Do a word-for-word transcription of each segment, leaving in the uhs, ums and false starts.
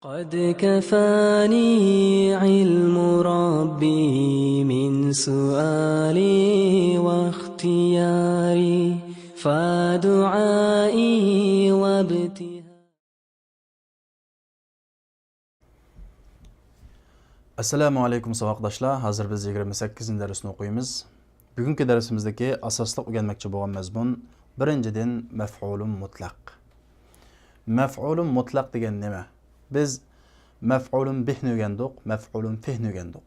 قد كفاني علم ربي من سؤالي واختياري، فدعائي وابتهالي. ئەسسالامۇ ئەلەيكۇم، ساۋاقداشلار. ھازىر بىز يىگىرمە سەككىزىنچى دەرسنى ئوقۇيمىز. بۈگۈنكى دەرسىمىزدىكى ئاساسلىق ئۆگەنمەكچى بولغان مەزمۇن، بىرىنچىدىن، مەفئۇلۇن مۇتلەق. مەفئۇلۇن مۇتلەق دېگەن نېمە؟ بىز مەفئۇلۇن بىھنى ئۆگەندۇق، مەفئۇلۇن فىھنى ئۆگەندۇق.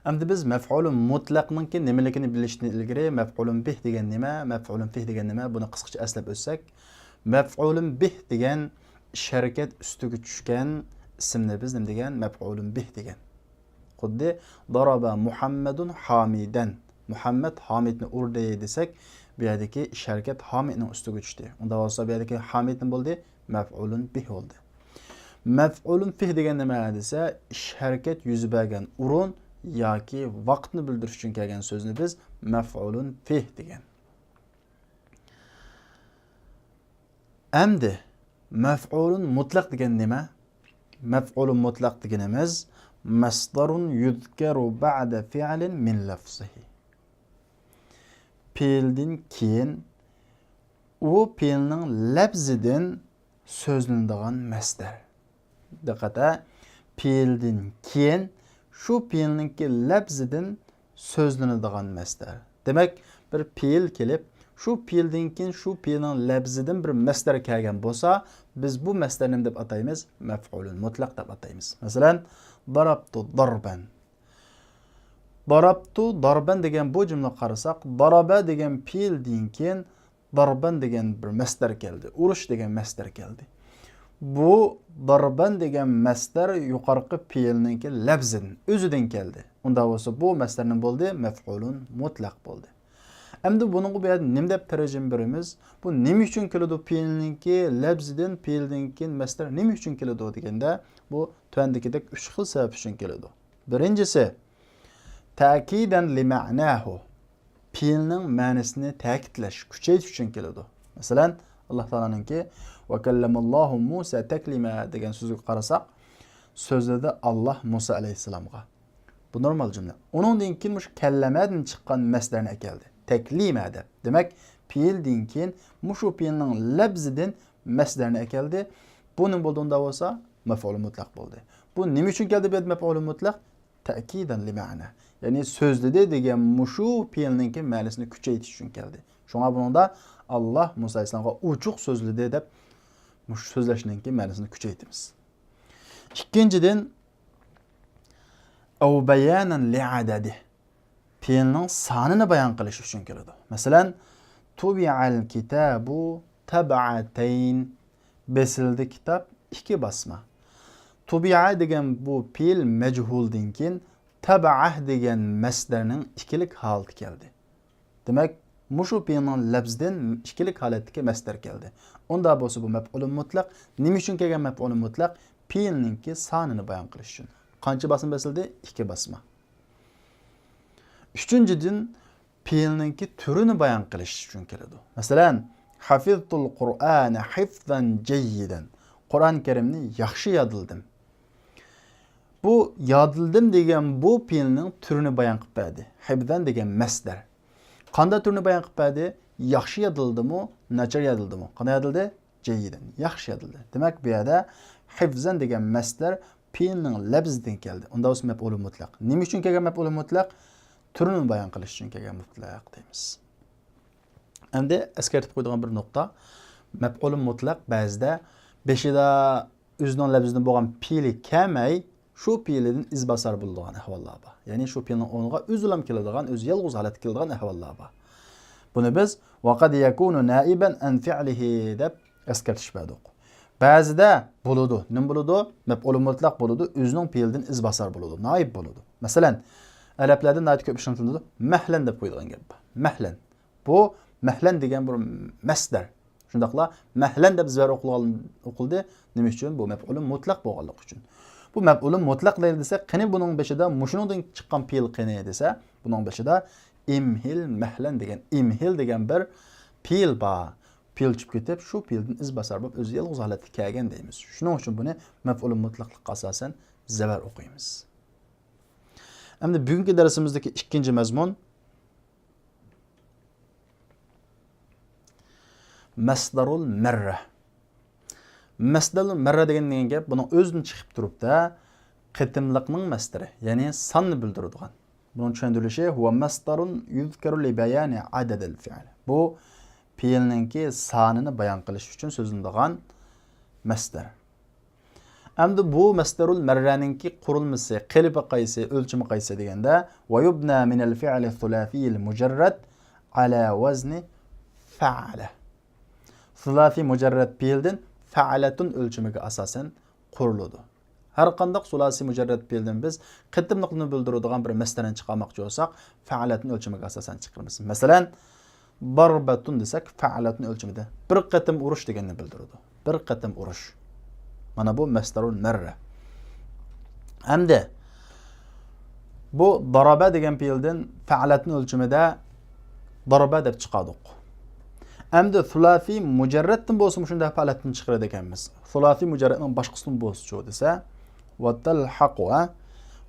ئەمدى بىز مەفئۇلۇن مۇتلەقنىڭكى نېمىلىكىنى بىلىشتىن ئىلگىرى، مەفئۇلۇن بىھ دېگەن نېمە، مەفئۇلۇن فىھ دېگەن نېمە، بۇنى قىسقىچە ئەسلەپ ئۆتسەك، مەفئۇلۇن بىھ دېگەن ئىش ھەرىكەت ئۈستىگە چۈشكەن ئىسىمنى بىز نېمە دېگەن؟ مەفئۇلۇن بىھ دېگەن. خۇددى ضرب محمد حامدا، مۇھەممەد ھامىدنى ئۇردى دېسەك، بۇ يەردىكى ئىش ھەرىكەت ھامىدنىڭ ئۈستىگە چۈشتى. ئۇنداق بولسا، بۇ يەردىكى ھامىد نېمە بولدى؟ مەفئۇلۇن بىھ بولدى. مەفئۇلۇن فىھ دېگەن نېمە دېسە، ئىش ھەرىكەت يۈز بەرگەن ئورۇن ياكى ۋاقىتنى بىلدۈرۈش ئۈچۈن كەلگەن سۆزنى بىز مەفئۇلۇن فىھ دېگەن. ئەمدى مەفئۇلۇن مۇتلەق دېگەن نېمە؟ مەفئۇلۇن مۇتلەق دېگىنىمىز مەسدەرۇن يۇزكەرۇ بەئدە فىئلىن مىن لەفزىھى. پېئىلدىن كېيىن ئۇ پېئىلنىڭ لەپزىدىن سۆزلىنىدىغان مەسدەر. دىققەت ھە، پېئىلدىن كېيىن شۇ پېئىلنىڭكى لەپزىدىن سۆزلىنىدىغان مەسدەر. دېمەك، بىر پېئىل كېلىپ، شۇ پېئىلدىن كېيىن شۇ پېئىلنىڭ لەپزىدىن بىر مەسدەر كەلگەن بولسا، بىز بۇ مەسدەرنى نېمە دەپ ئاتايمىز؟ مەفئۇلۇن مۇتلەق دەپ ئاتايمىز. مەسىلەن، ضربت ضربا. ضربت ضربا دېگەن بۇ جۈملىگە قارىساق، ضرب دېگەن پېئىلدىن كېيىن ضربا دېگەن بىر مەسدەر كەلدى. ئۇرۇش دېگەن مەسدەر كەلدى. بۇ ضربا دېگەن مەسدەر يۇقىرىقى پېئىلنىڭكى لەپزىدىن، ئۆزىدىن كەلدى. ئۇنداق بولسا بۇ مەسدەر نېمە بولدى؟ مەفئۇلۇن مۇتلەق بولدى. ئەمدى بۇنىڭغا بۇ يەردە نېمە دەپ تەرجىمە بېرىمىز؟ بۇ نېمە ئۈچۈن كېلىدۇ؟ پېئىلنىڭكى لەپزىدىن، پېئىلدىن كېيىن مەسدەر نېمە ئۈچۈن كېلىدۇ دېگەندە، بۇ تۆۋەندىكىدەك ئۈچ خىل سەۋەب ئۈچۈن كېلىدۇ. بىرىنچىسى، تەكىدەن لىمەناھۇ. پېئىلنىڭ مەنىسىنى تەكىتلەش، كۈچەيتىش ئۈچۈن كېلىدۇ. مەسىلەن، ئاللا تائالانىڭكى ۋە كەللەمەللاھۇ مۇسا تەكلىما دېگەن سۆزىگە قارىساق، سۆزلىدى ئاللا مۇسا ئەلەيھىسسالامغا. بۇ نورمال جۈملە. ئۇنىڭدىن كېيىن مۇشۇ كەللەمەدىن چىققان مەسدەرنى ئەكەلدى. تەكلىما دەپ. دېمەك، پېئىلدىن كېيىن مۇشۇ پېئىلنىڭ لەپزىدىن مەسدەرنى ئەكەلدى. بۇ نېمە بولدى ئۇنداق بولسا؟ مەفئۇلى مۇتلەق بولدى. بۇ نېمە ئۈچۈن كەلدى بۇ يەردە مەفئۇلى مۇتلەق؟ تەكىدەن لىمەنە. يەنى سۆزلىدى دېگەن مۇشۇ پېئىلنىڭكى مەنىسىنى كۈچەيتىش ئۈچۈن كەلدى. شۇڭا بۇنىڭدا ئاللا مۇسا ئەلەيھىسسالامغا ئوچۇق سۆزلىدى دەپ مۇشۇ سۆزلەشنىڭكى مەنىسىنى كۈچەيتىمىز. ئىككىنچىدىن، ئەۋ بەيانەن لىئەدەدى. پېئىلنىڭ سانىنى بايان قىلىش ئۈچۈن كېلىدۇ. مەسىلەن، تۇبىئەل كىتابۇ تەبئەتەين. بېسىلدى كىتاب ئىككى باسما. تۇبىئە دېگەن بۇ پېئىل مەجھۇلدىن كېيىن تەبئە دېگەن مەسدەرنىڭ ئىككىلىك ھالىتى كەلدى. دېمەك، مۇشۇ پېئىلنىڭ لەپزىدىن ئىككىلىك ھالەتتىكى مەسدەر كەلدى. ئۇنداق بولسا بۇ مەپئۇلۇ مۇتلەق. نېمە ئۈچۈن كەلگەن مەپئۇلۇ مۇتلەق؟ پېئىلنىڭكى سانىنى بايان قىلىش ئۈچۈن. قانچە باسما بېسىلدى؟ ئىككى باسما. ئۈچىنچىدىن، پېئىلنىڭكى تۈرىنى بايان قىلىش ئۈچۈن كېلىدۇ. مەسىلەن، ھەفىزتۇل قۇرئانە ھىفزەن جەييىدەن. قۇرئان كەرىمنى ياخشى يادلىدىم. بۇ يادلىدىم دېگەن بۇ پېئىلنىڭ تۈرىنى بايان قىلىپ بەردى. ھىفزەن دېگەن مەسدەر. قانداق تۈرنى بايان قىلىپ بەردى؟ ياخشى يادلىدىمۇ، ناچار يادلىدىمۇ؟ قانداق يادلىدى؟ جەييىدەن. ياخشى يادلىدى. دېمەك، بۇ يەردە ھىفزەن دېگەن مەسدەر پېئىلنىڭ لەپزىدىن كەلدى. ئۇنداق بولسا مەپئۇلى مۇتلەق. نېمە ئۈچۈن كەلگەن مەپئۇلى مۇتلەق؟ تۈرىنى بايان قىلىش ئۈچۈن كەلگەن مۇتلەق دەيمىز. ئەمدى ئەسكەرتىپ قويىدىغان بىر نۇقتا. مەپئۇلى مۇتلەق بەزىدە بېشىدا ئۆزىنىڭ لەپزىدىن بولغان پېئىلى كەلمەي، شۇ پېئىلىدىن ئىزباسار بولىدىغان ئەھۋاللار بار. يەنى شۇ پېئىلنىڭ ئورنىغا ئۆزىلا كېلىدىغان، ئۆزى يالغۇز ھالەتتە كېلىدىغان ئەھۋاللار بار. بۇنى بىز ۋەقەد يەكۇنۇ نائىبەن ئەن فىئلىھى دەپ ئەسكەرتىش بەردۇق. بەزىدە بولىدۇ. نېمە بولىدۇ؟ مەپئۇلى مۇتلەق بولىدۇ، ئۆزىنىڭ پېئىلىدىن ئىزباسار بولىدۇ، نائىب بولىدۇ. مەسىلەن، ئەرەبلەردە ناھايىتى كۆپ ئىشلىتىلىدۇ، مەھلەن دەپ قويىدىغان گەپ بار. مەھلەن. بۇ مەھلەن دېگەن بىر مەسدەر. شۇنداقلا مەھلەن دەپ زەر ئوقۇلغان، ئوقۇلدى. نېمە ئۈچۈن؟ بۇ مەپئۇلى مۇتلەق بولغانلىقى ئۈچۈن. بۇ مەپئۇلى مۇتلەق دەيلى دېسە، قېنى بۇنىڭ بېشىدا مۇشۇنىڭدىن چىققان پېئىل قېنى دېسە، بۇنىڭ بېشىدا ئىمھىل مەھلەن دېگەن، ئىمھىل دېگەن بىر پېئىل بار. پېئىل چۈشۈپ كېتىپ، شۇ پېئىلدىن ئىزباسار بولۇپ ئۆزى يالغۇز ھالەتتە كەلگەن دەيمىز. شۇنىڭ ئۈچۈن بۇنى مەپئۇلى مۇتلەقلىققا ئاساسەن زەۋەر ئوقۇيمىز. ئەمدى بۈگۈنكى دەرسىمىزدىكى ئىككىنچى مەزمۇن مەسدەرۇل مەررە. مەسدەرۇل مەررە دېگەن نېمە گەپ؟ بۇنىڭ ئۆزىدىن چىقىپ تۇرۇپتا قېتىملىقنىڭ مەسدىرى، يەنى ساننى بىلدۈرىدىغان. بۇنىڭ چۈشەندۈرۈلۈشى، ھۇۋە مەسدەرۇن يۇزكەرۇ لىبەيانى ئەدەدىل فىئل. بۇ پېئىلنىڭكى سانىنى بايان قىلىش ئۈچۈن سۆزلىنىدىغان مەسدەر. ئەمدى بۇ مەسدەرۇل مەررەنىڭكى قۇرۇلمىسى، قېلىپى قايسى، ئۆلچىمى قايسى دېگەندە، ويبنى من الفعل الثلاثي المجرد على وزن فعل. سۇلاسىي مۇجەررەت پېئىلدىن فەئەلەتۇن ئۆلچىمىگە ئاساسەن قۇرۇلىدۇ. ھەرقانداق سۇلاسىي مۇجەررەت پېئىلدىن بىز قېتىملىقنى بىلدۈرىدىغان بىر مەسدەرنى چىقارماقچى بولساق، فەئەلەتۇن ئۆلچىمىگە ئاساسەن چىقىرىمىز. مەسىلەن، ضربة دېسەك، فەئەلەتۇن ئۆلچىمىدە بىر قېتىم ئۇرۇش دېگەننى بىلدۈرىدۇ. بىر قېتىم ئۇرۇش. مانا بۇ مەسدەرۇل مەررە. ئەمدى بۇ ضرب دېگەن پېئىلدىن فەئەلەتۇن ئۆلچىمىدە ضرب دەپ چىقاردۇق. ئەمدى سۇلاسىي مۇجەررەتتىن بولسا مۇشۇنداق فەئەلەتۇن چىقىرىدىكەنمىز. سۇلاسىي مۇجەررەتنىڭ باشقىسىدىن بولسىچۇ دېسە، وتلحق، ھە؟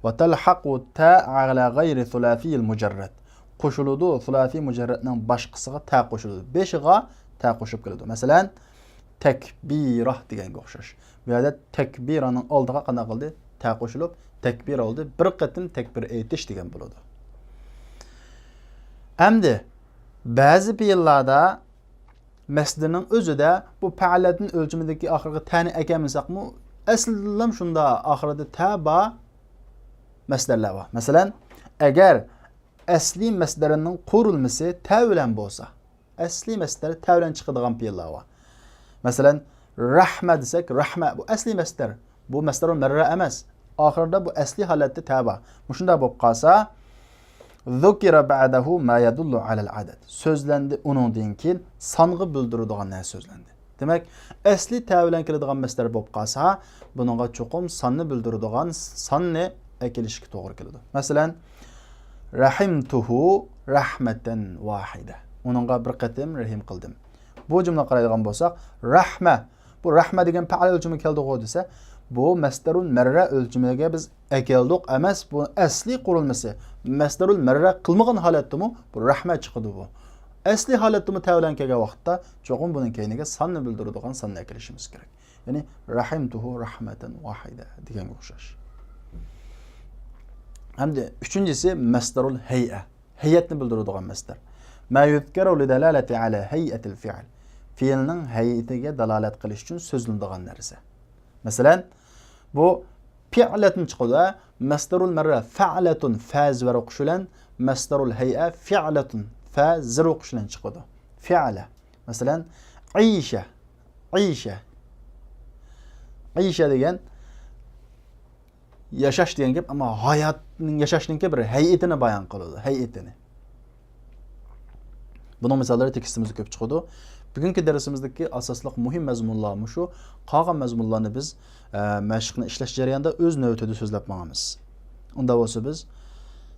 وتلحق تاء على غير ثلاثي المجرد. قوشۇلىدۇ، سۇلاسىي مۇجەررەتنىڭ باشقىسىغا تە قوشۇلىدۇ. بېشىغا تە قوشۇپ كېلىدۇ. مەسىلەن، تەكبىرا دېگەنگە ئوخشاش. بۇ يەردە تەكبىرانىڭ ئالدىغا قانداق قىلدى؟ تە قوشۇلۇپ، تەكبىرا بولدى. بىر قېتىم تەكبىر ئېيتىش دېگەن بولىدۇ. ئەمدى بەزى پېئىللاردا مەسدىرنىڭ ئۆزىدە بۇ پەئەلەتۇن ئۆلچىمىدىكى ئاخىرىغا تەنى ئەكەلمىسەكمۇ، ئەسلىدىنلا شۇنداق ئاخىرىدا تە بار مەسدەرلەر بار. مەسىلەن، ئەگەر ئەسلىي مەسدەرنىڭ قۇرۇلمىسى تە بىلەن بولسا، ئەسلىي مەسدەر تە بىلەن چىقىدىغان پېئىللار بار. مەسىلەن، رەھمە دېسەك، رەھمە، بۇ ئەسلىي مەسدەر. بۇ مەسدەرۇل مەررە ئەمەس. ئاخىرىدا بۇ ئەسلىي ھالەتتە تە بار. مۇشۇنداق بولۇپ قالسا، ذكر بعده ما يدل على العدد. سۆزلەندى، ئۇنىڭدىن كېيىن سانغا بىلدۈرىدىغان نەرسە سۆزلەندى. دېمەك، ئەسلى تە بىلەن كېلىدىغان مەسدەر بولۇپ قالسا، بۇنىڭغا چوقۇم ساننى بىلدۈرىدىغان ساننى ئەكېلىشكە توغرا كېلىدۇ. مەسىلەن، رحمته رحمة واحدة. ئۇنىڭغا بىر قېتىم رەھىم قىلدىم. بۇ جۈملىگە قارايدىغان بولساق، رەھمە، بۇ رەھمە دېگەن پەئەل ئۆلچىمىگە كەلدىغۇ دېسە، بۇ مەسدەرۇل مەررە ئۆلچىمىگە بىز ئەكەلدۇق ئەمەس، بۇ ئەسلىي قۇرۇلمىسى. مەسدەرۇل مەررە قىلمىغان ھالەتتىمۇ بۇ رەھمە چىقىدۇ بۇ. ئەسلىي ھالەتتىمۇ تە بىلەن كەلگەن ۋاقىتتا چوقۇم بۇنىڭ كەينىگە ساننى بىلدۈرىدىغان ساننى ئەكېلىشىمىز كېرەك. يەنى، رحمته رحمة واحدة دېگەنگە ئوخشاش. ئەمدى ئۈچىنچىسى مەسدەرۇل ھەيئە. ھەيئەتنى بىلدۈرىدىغان مەسدەر. ما يذكر للدلالة على هيئة الفعل. پېئىلنىڭ ھەيئىتىگە دالالەت قىلىش ئۈچۈن سۆزلىنىدىغان نەرسە. مەسىلەن، بۇ پىئلەتۇن چىقىدۇ، ھە؟ مەسدەرۇل مەررە فەئلەتۇن، فە زېۋەر ئوقۇش بىلەن مەسدەرۇل ھەيئە فىئلەتۇن، فە زېۋەر ئوقۇش بىلەن چىقىدۇ. فىئلە. مەسىلەن، ئىشە، ئىشە. ئىشە دېگەن ياشاش دېگەن گەپ، ئەمما ھاياتنىڭ، ياشاشنىڭكى بىر ھەيئىتىنى بايان قىلىدۇ، ھەيئىتىنى. بۇنىڭ مىساللىرى تېكىستىمىزدە كۆپ چىقىدۇ. بۈگۈنكى دەرسىمىزدىكى ئاساسلىق مۇھىم مەزمۇنلار مۇشۇ. قالغان مەزمۇنلارنى بىز، ئە، مەشىقنى ئىشلەش جەريانىدا ئۆز نۆۋىتىدە سۆزلەپ ماڭىمىز. ئۇنداق بولسا بىز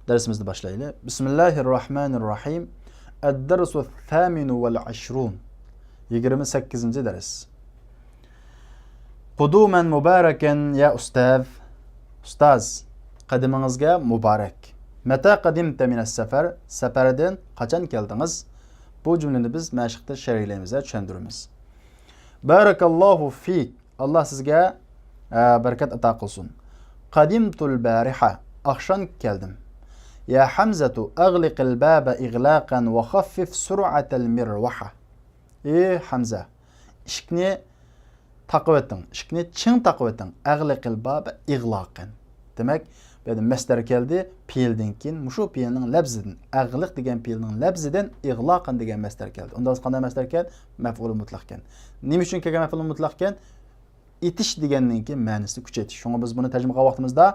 دەرسىمىزنى باشلايلى. بسم الله الرحمن الرحيم. الدرس الثامن والعشرون. يىگىرمە سەككىزىنچى دەرس. قدوما مباركا يا أستاذ. ئۇستاز، قەدىمىڭىزگە مۇبارەك. متى قدمت من السفر؟ سەپەردىن قاچان كەلدىڭىز؟ بۇ جۈملىنى بىز مەشىقتە شەرھلەيمىز ۋە چۈشەندۈرىمىز. بارك الله فيك. ئاللا سىزگە، ئە، بەرىكەت ئاتا قىلسۇن. قدمت البارحة. ئاخشام كەلدىم. يا حمزة أغلق الباب إغلاقا وخفف سرعة المروحة. ئى ھەمزە، ئىشىكنى تاقىۋېتىڭ، ئىشىكنى چىڭ تاقىۋېتىڭ. أغلق الباب إغلاقا. دېمەك، بۇ يەردە مەسدەر كەلدى، پېئىلدىن كېيىن مۇشۇ پېئىلنىڭ لەپزىدىن، ئەغلىق دېگەن پېئىلنىڭ لەپزىدىن ئىغلاقا دېگەن مەسدەر كەلدى. ئۇنداق بولسا قانداق مەسدەركەن؟ مەپئۇلى مۇتلەقكەن. نېمە ئۈچۈن كەلگەن مەپئۇلى مۇتلەقكەن؟ ئېتىش دېگەننىڭكى مەنىسى كۈچەيتىش. شۇڭا بىز بۇنى تەرجىمە قىلغان ۋاقتىمىزدا،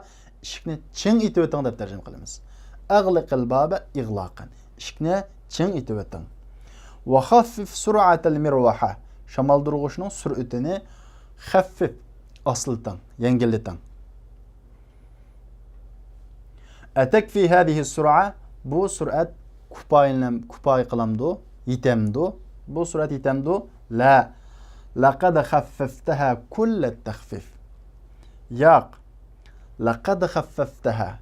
ئىشىكنى چىڭ ئېتىۋېتىڭ دەپ تەرجىمە قىلىمىز. أغلق الباب إغلاقا. ئىشىكنى چىڭ ئېتىۋېتىڭ. وخفف سرعة المروحة. شامالدۇرغۇچنىڭ سۈرئىتىنى خەففىف، ئاستىلىتىڭ، يەڭگىللىتىڭ. أتكفي هذه السرعة؟ بۇ سۈرئەت كۇپايىلەم-، كۇپايە قىلامدۇ؟ يېتەمدۇ؟ بۇ سۈرئەت يېتەمدۇ؟ لا، لقد خففتها كل التخفيف. ياق. لقد خففتها.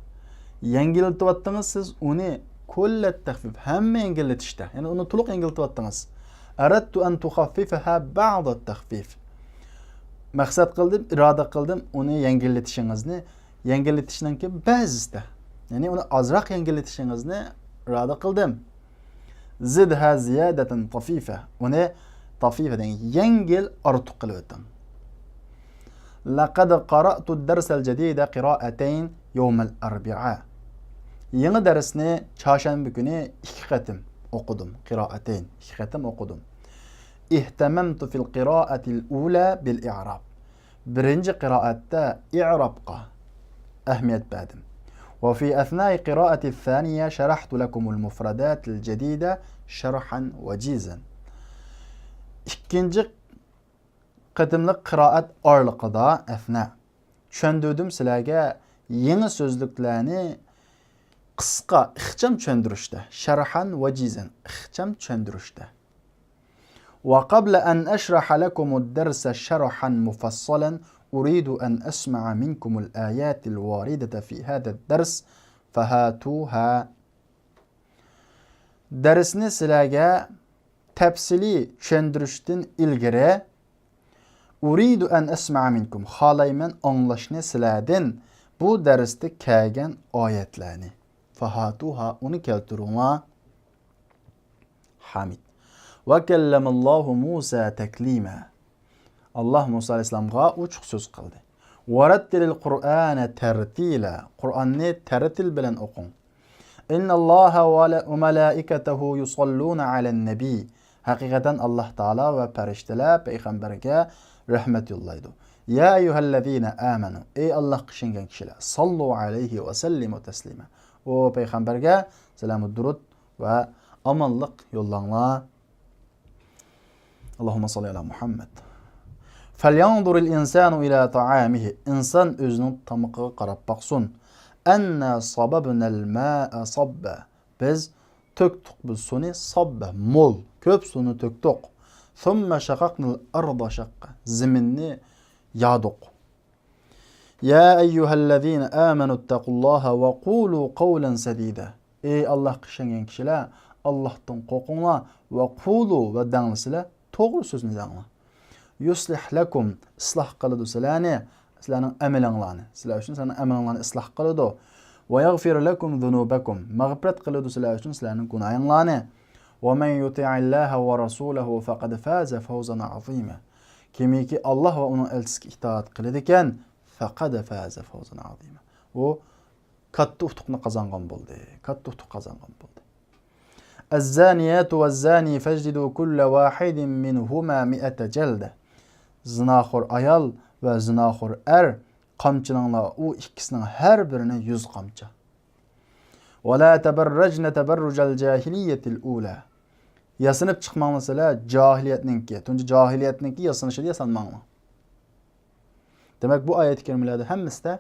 يەڭگىللىتىۋەتتىڭىز سىز ئۇنى كل التخفيف، ھەممە يەڭگىللىتىشتە. يەنى ئۇنى تولۇق يەڭگىللىتىۋەتتىڭىز. أردت أن تخففها بعض التخفيف. مەقسەت قىلدىم، ئىرادە قىلدىم ئۇنى يەڭگىللىتىشىڭىزنى، يەڭگىللىتىشنىڭكى بەزىسىدە. يەنى ئۇنى ئازراق يەڭگىللىتىشىڭىزنى ئىرادە قىلدىم. زدها زيادة طفيفة. ئۇنى طفيفة دېگەن يەڭگىل ئارتۇق قىلىۋېتىڭ. لقد قرأت الدرس الجديد قراءتين يوم الأربعاء. يېڭى دەرسنى چارشەنبە كۈنى ئىككى قېتىم ئوقۇدۇم. قراءتين، ئىككى قېتىم ئوقۇدۇم. اهتممت في القراءة الأولى بالإعراب. بىرىنچى قىرائەتتە ئىئرابقا ئەھمىيەت بەردىم. وفي أثناء قراءة الثانية شرحت لكم المفردات الجديدة شرحا وجيزا. ئىككىنچى قېتىملىق قىرائەت ئارىلىقىدا، ئەسنا، چۈشەندۈردۈم سىلەرگە يېڭى سۆزلۈكلەرنى قىسقا، ئىخچام چۈشەندۈرۈشتە. شەرھەن ۋە جىزەن، ئىخچام چۈشەندۈرۈشتە. وقبل أن أشرح لكم الدرس شرحا مفصلا أريد أن أسمع منكم الآيات الواردة في هذا الدرس فهاتوها. دەرسنى سىلەرگە تەپسىلىي چۈشەندۈرۈشتىن ئىلگىرى، أريد أن أسمع منكم، خالايمەن ئاڭلاشنى سىلەردىن بۇ دەرستە كەلگەن ئايەتلەرنى. فهاتوها، ئۇنى كەلتۈرۈڭلار. ھامىد. وكلم الله موسى تكليما. ئاللاھ مۇسا ئەلەيھىسسالامغا ئوچۇق سۆز قىلدى. ورتل القرآن ترتيلا. قۇرئاننى تەرتىل بىلەن ئوقۇڭ. إن الله وملائكته يصلون على النبي. ھەقىقەتەن ئاللاھ تائالا ۋە پەرىشتىلەر پەيغەمبەرگە رەھمەت يوللايدۇ. يا أيها الذين آمنوا. ئەي ئاللاھقا ئىشەنگەن كىشىلەر. صلوا عليه وسلموا تسليما. ئۇ پەيغەمبەرگە سالام، دۇرۇد ۋە ئامانلىق يوللاڭلار. اللهم صل على محمد. فلينظر الإنسان إلى طعامه. ئىنسان ئۆزىنىڭ تامىقىغا قاراپ باقسۇن. أنا صببنا الماء صبا. بىز تۆكتۇق بىز سۇنى، صبا، مول، كۆپ سۇنى تۆكتۇق. ثم شققنا الأرض شقا. زېمىننى يادۇق. يا أيها الذين آمنوا اتقوا الله وقولوا قولا سديدا. ئەي ئاللاھقا ئىشەنگەن كىشىلەر، ئاللاھتىن قورقۇڭلار، ۋە قۇلۇ، ۋە دەڭلىسىلەر، توغرا سۆزنى دەڭلار. يصلح لكم، ئىسلاھ قىلىدۇ سىلەرنى، سىلەرنىڭ ئەمىلىڭلارنى، سىلەر ئۈچۈن سىلەرنىڭ ئەمىلىڭلارنى ئىسلاھ قىلىدۇ. ويغفر لكم ذنوبكم، مەغپىرەت قىلىدۇ سىلەر ئۈچۈن سىلەرنىڭ گۇناھىڭلارنى. ومن يطع الله ورسوله فقد فاز فوزا عظيما. كىمكى ئاللاھ ۋە ئۇنىڭ ئەلچىسىگە ئىتائەت قىلىدىكەن، فقد فاز فوزا عظيما. ئۇ كاتتا ئۇتۇقنى قازانغان بولدى. كاتتا ئۇتۇق قازانغان بولدى. الزانية والزاني فاجلدوا كل واحد منهما مائة جلدة. زىناخور ئايال ۋە زىناخور ئەر، قامچىلاڭلار ئۇ ئىككىسىنىڭ ھەر بىرىنى يۈز قامچا. ولا تبرجن تبرج الجاهلية الأولى. ياسىنىپ چىقماڭلار سىلەر جاھىلىيەتنىڭكى، تۇنجى جاھىلىيەتنىڭكى ياسىنىشىدا ياسانماڭلار. دېمەك، بۇ ئايەت كەرىمىلەردە ھەممىسىدە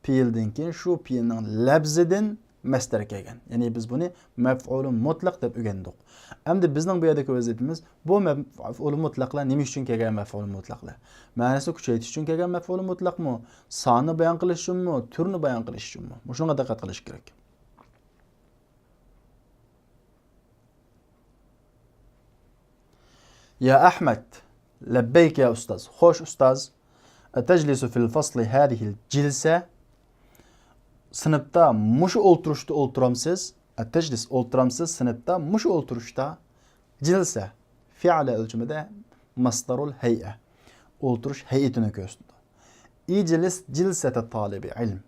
پېئىلدىن كېيىن شۇ پېئىلنىڭ لەپزىدىن مەسدەر كەلگەن. يەنى بىز بۇنى مەفئۇلى مۇتلەق دەپ ئۆگەندۇق. ئەمدى بىزنىڭ بۇ يەردىكى ۋەزىپىمىز، بۇ مەفئۇلى مۇتلەقلار نېمە ئۈچۈن كەلگەن مەفئۇلى مۇتلەقلار؟ مەنىسىنى كۈچەيتىش ئۈچۈن كەلگەن مەفئۇلى مۇتلەقمۇ؟ ساننى بايان قىلىش ئۈچۈنمۇ؟ تۈرنى بايان قىلىش ئۈچۈنمۇ؟ مۇشۇنىڭغا دىققەت قىلىش كېرەك. يا ئەھمەد. لەببەيك يا ئۇستاز. خوش ئۇستاز. ئەتەجلىسۇ فىل فەسلى ھەزىھىل جىلسە. سىنىپتا مۇشۇ ئولتۇرۇشتا ئولتۇرامسىز؟ ئەتەجلىس، ئولتۇرامسىز سىنىپتا مۇشۇ ئولتۇرۇشتا؟ جىلسە، فىئىل ئۆلچىمىدە مەسدەرۇل ھەيئە. ئولتۇرۇش ھەيئىتىنى كۆرسىتىدۇ. ئىجلىس جىلسەتە تالىبى ئىلم.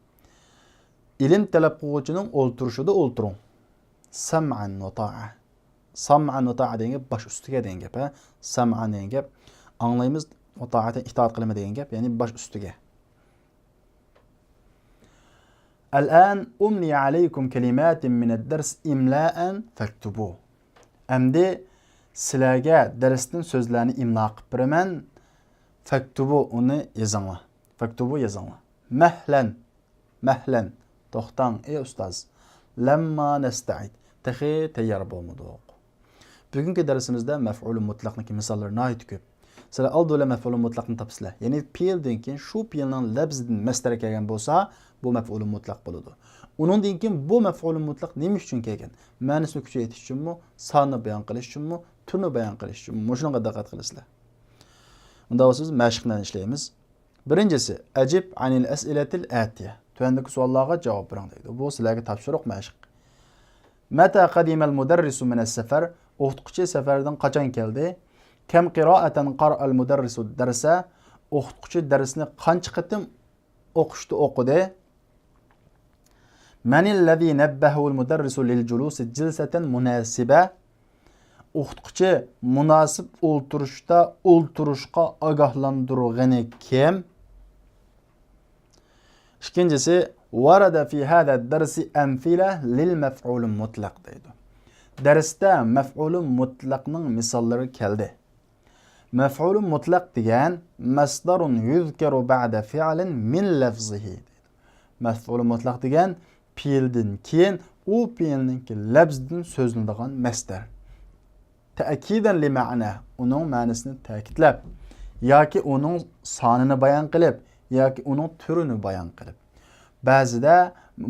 ئىلىم تەلەپ قىلغۇچىنىڭ ئولتۇرۇشىدا ئولتۇرۇڭ. سەمئەن ۋە تائە. سەمئەن ۋە تائە دېگەن گەپ باش ئۈستىگە دېگەن گەپ، ھە. سەمئەن دېگەن گەپ ئاڭلايمىز، ۋە تائەتەن ئىتائەت قىلىمىز دېگەن گەپ، يەنى باش ئۈستىگە. الآن أملي عليكم كلمات من الدرس إملاء فاكتبوا. ئەمدى سىلەرگە دەرستىن سۆزلەرنى ئىملا قىلىپ بېرىمەن. فاكتبوا، ئۇنى يېزىڭلار. فاكتبوا، يېزىڭلار. مەھلەن. مەھلەن، توختاڭ، ئى ئۇستاز. لەمما نەستەئىد، تېخى تەييار بولمىدۇق. بۈگۈنكى دەرسىمىزدە مەپئۇلى مۇتلەقنىڭكى مىساللىرى ناھايىتى كۆپ. سىلەر ئالدى بىلەن مەپئۇلى مۇتلەقنى تاپىسىلەر. يەنى پېئىلدىن كېيىن شۇ پېئىلنىڭ لەپزىدىن مەسدەر كەلگەن بولسا، بۇ مەپئۇلى مۇتلەق بولىدۇ. ئۇنىڭدىن كېيىن بۇ مەپئۇلى مۇتلەق نېمە ئۈچۈن كەلگەن؟ مەنىسىنى كۈچەيتىش ئۈچۈنمۇ، ساننى بايان قىلىش ئۈچۈنمۇ، تۈرنى بايان قىلىش ئۈچۈنمۇ؟ مۇشۇنىڭغا دىققەت قىلىسىلەر. ئۇنداق بولسا بىز مەشىقنى ئىشلەيمىز. بىرىنچىسى، ئەجىب ئەنىل ئەسئىلەتىل ئەتىيە. تۆۋەندىكى سوئاللارغا جاۋاب بېرىڭ دەيدۇ. بۇ سىلەرگە تاپشۇرۇق مەشىق. مەتە قەدىمەل مۇدەررىسۇ مىنەس سەفەر؟ ئوقۇتقۇچى سەپەردىن قاچان كەلدى؟ كەم قىرائەتەن قارئەل مۇدەررىسۇ دەرسە؟ ئوقۇتقۇچى دەرسنى قانچە قېتىم ئوقۇشتا ئوقۇدى؟ مەنىللەزى نەببەھۇل مۇدەررىسۇ لىل جۇلۇسى جىلسەتەن مۇناسىبە؟ ئوقۇتقۇچى مۇناسىپ ئولتۇرۇشتا ئولتۇرۇشقا ئاگاھلاندۇرغىنى كىم؟ ئىككىنچىسى، ۋارەدە فى ھەزا دەرسى ئەمسىلە لىل مەفئۇلى مۇتلەق دەيدۇ. دەرستە مەفئۇلى مۇتلەقنىڭ مىساللىرى كەلدى. مەفئۇلى مۇتلەق دېگەن مەسدەرۇن يۇزكەرۇ بەدە فىئلىن مىن لەفزىھى. مەفئۇلى مۇتلەق دېگەن پېئىلدىن كېيىن ئۇ پېئىلنىڭكى لەپزىدىن سۆزلىنىدىغان مەسدەر. تەئكىدەن لىمەئنە، ئۇنىڭ مەنىسىنى تەكىتلەپ، ياكى ئۇنىڭ سانىنى بايان قىلىپ، ياكى ئۇنىڭ تۈرىنى بايان قىلىپ. بەزىدە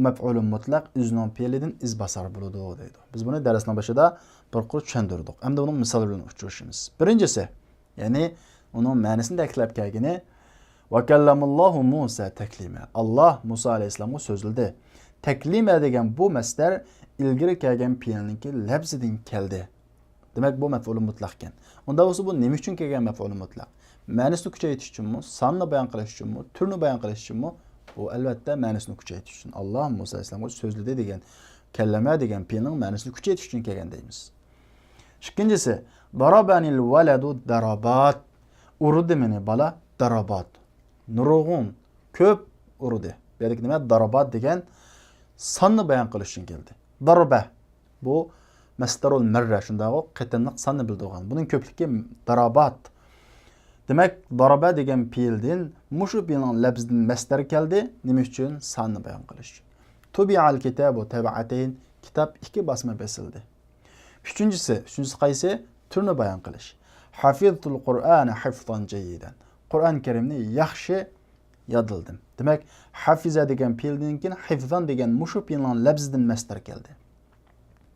مەپئۇلى مۇتلەق ئۆزىنىڭ پېئىلىدىن ئىزباسار بولىدۇ دەيدۇ. بىز بۇنى دەرسنىڭ باشىدا بىر قۇر چۈشەندۈردۇق. ئەمدى ئۇنىڭ مىسالى بىلەن ئۇچرىشىمىز. بىرىنچىسى، يەنى ئۇنىڭ مەنىسىنى تەكىتلەپ كەلگىنى، ۋەكەللەمۇللاھۇ مۇسا تەكلىمە. ئاللاھ مۇسا ئەلەيھىسسالامغا سۆزلىدى. تەكلىمە دېگەن بۇ مەسدەر ئىلگىرى كەلگەن پېئىلنىڭكى لەپزىدىن كەلدى. دېمەك، بۇ مەپئۇلى مۇتلەق ئىكەن. ئۇنداق بولسا، بۇ نېمە ئۈچۈن كەلگەن مەپئۇلى مۇتلەق؟ مەنىسىنى كۈچەيتىش ئۈچۈنمۇ، ساننى بايان قىلىش ئۈچۈنمۇ، تۈرنى بايان قىلىش ئۈچۈنمۇ؟ بۇ، ئەلۋەتتە، مەنىسىنى كۈچەيتىش ئۈچۈن. ئاللاھ مۇسا ئەلەيھىسسالامغا سۆزلىدى دېگەن كەللەمە دېگەن پېئىلنىڭ مەنىسىنى كۈچەيتىش ئۈچۈن كەلگەن دەيمىز. ئىككىنچىسى، ضربني الولد ضربات. ئۇردى مېنى بالا، ضربات. نۇرغۇن، كۆپ ئۇردى. بۇ يەردىكى نېمە؟ ضربات دېگەن ساننى بايان قىلىش ئۈچۈن كەلدى. ضربە. بۇ مەسدەرۇل مەررە، شۇنداقغۇ، قېتىملىق ساننى بىلدۈرىدىغان. بۇنىڭ كۆپلۈكى ضربات. دېمەك، ضربە دېگەن پېئىلدىن مۇشۇ پېئىلنىڭ لەپزىدىن مەسدەر كەلدى. نېمە ئۈچۈن؟ ساننى بايان قىلىش ئۈچۈن. تۇبىئەل كىتابۇ تەبئەتەين. كىتاب ئىككى باسما بېسىلدى. ئۈچىنچىسى، ئۈچىنچىسى قايسى؟ تۈرنى بايان قىلىش. ھەفىزتۇل قۇرئانە ھىفزان جەييىدەن. قۇرئان كەرىمنى ياخشى يادلىدىم. دېمەك، ھەفىزە دېگەن پېئىلدىن كېيىن ھىفزان دېگەن مۇشۇ پېئىلنىڭ لەپزىدىن مەسدەر كەلدى.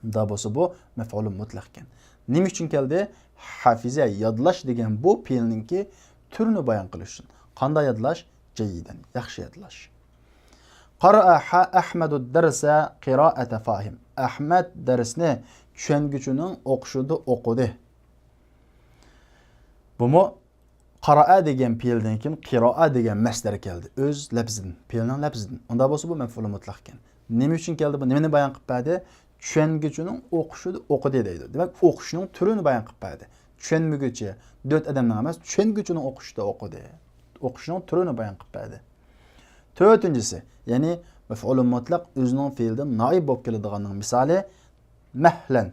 ئۇنداق بولسا، بۇ مەفئۇلۇ مۇتلەق ئىكەن. نېمە ئۈچۈن كەلدى؟ ھەفىزە، يادلاش دېگەن بۇ پېئىلنىڭكى تۈرىنى بايان قىلىش ئۈچۈن. قانداق يادلاش؟ جەييىدەن، ياخشى يادلاش. قارا ئەھمەدۇ دەرسە قىرائەتە فاھىم. ئەھمەد دەرسنى چۈشەنگۈچىنىڭ ئوقۇشىدا ئوقۇدى. بۇمۇ قارائە دېگەن پېئىلدىن كېيىن قىرائە دېگەن مەسدەر كەلدى. ئۆز لەپزىدىن، پېئىلنىڭ لەپزىدىن. ئۇنداق بولسا، بۇ مەفئۇلى مۇتلەق ئىكەن. نېمە ئۈچۈن كەلدى بۇ؟ نېمىنى بايان قىلىپ بەردى؟ چۈشەنگۈچىنىڭ ئوقۇشىدا ئوقۇدى دەيدۇ. دېمەك، ئوقۇشنىڭ تۈرىنى بايان قىلىپ بەردى. چۈشەنمىگۈچى، دۆت ئادەمنىڭ ئەمەس، چۈشەنگۈچىنىڭ ئوقۇشىدا ئوقۇدى. ئوقۇشنىڭ تۈرىنى بايان قىلىپ بەردى. تۆتىنچىسى، يەنى مەفئۇلى مۇتلەق ئۆزىنىڭ پېئىلىدىن نائىب بولۇپ كېلىدىغاننىڭ مىسالى، مەھلەن.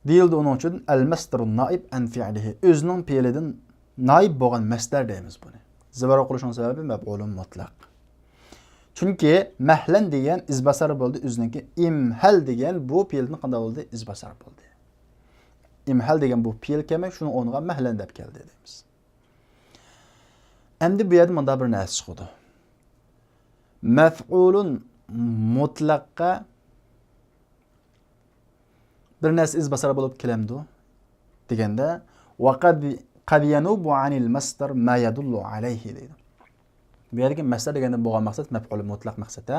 دېيىلدى ئۇنىڭ ئۈچۈن، ئەل مەسدەرۇن نائىب ئەن فىئلىھى، ئۆزىنىڭ پېئىلىدىن نائىب بولغان مەسدەر دەيمىز بۇنى. زىبار ئوقۇلۇشىنىڭ سەۋەبى مەپئۇلۇن مۇتلەق. چۈنكى مەھلەن دېگەن ئىزباسار بولدى، ئۆزىنىڭكى. ئىمھەل دېگەن بۇ پېئىلدىن قانداق بولدى؟ ئىزباسار بولدى. ئىمھەل دېگەن بۇ پېئىل كەلمەي، شۇنىڭ ئورنىغا مەھلەن دەپ كەلدى دەيمىز. ئەمدى بۇ يەردە مۇنداق بىر نەرسە چىقىدۇ. مەفئۇلۇن مۇتلەققە بىر نەرسە ئىزباسار بولۇپ كېلەمدۇ دېگەندە، ۋە قەد، قەد يەنۇبۇ ئەنىل مەسدەر مە يەدۇللۇ ئەلەيھى دەيدۇ. بۇ يەردىكى مەسدەر دېگەندىن بولغان مەقسەت مەپئۇلى مۇتلەق مەقسەت، ھە.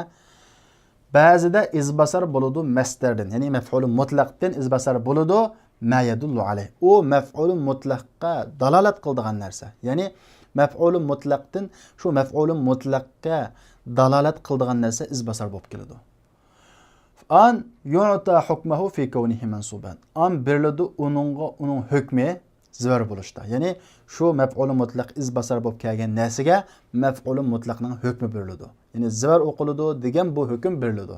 بەزىدە ئىزباسار بولىدۇ مەسدەردىن، يەنى مەپئۇلى مۇتلەقتىن ئىزباسار بولىدۇ، مە يەدۇللۇ ئەلەيھ. ئۇ مەپئۇلى مۇتلەققە دالالەت قىلىدىغان نەرسە. يەنى مەپئۇلى مۇتلەقتىن شۇ مەپئۇلى مۇتلەققە دالالەت قىلىدىغان نەرسە ئىزباسار بولۇپ كېلىدۇ. ئان يۇئتا ھۇكمەھۇ فى كەۋنىھى مەنسۇبەن. ئان بېرىلىدۇ ئۇنىڭغا، ئۇنىڭ ھۆكمى زىبار بولۇشتا. يەنى شۇ مەپئۇلى مۇتلەق ئىزباسار بولۇپ كەلگەن نەرسىگە مەپئۇلى مۇتلەقنىڭ ھۆكمى بېرىلىدۇ. يەنى زىبار ئوقۇلىدۇ دېگەن بۇ ھۆكۈم بېرىلىدۇ.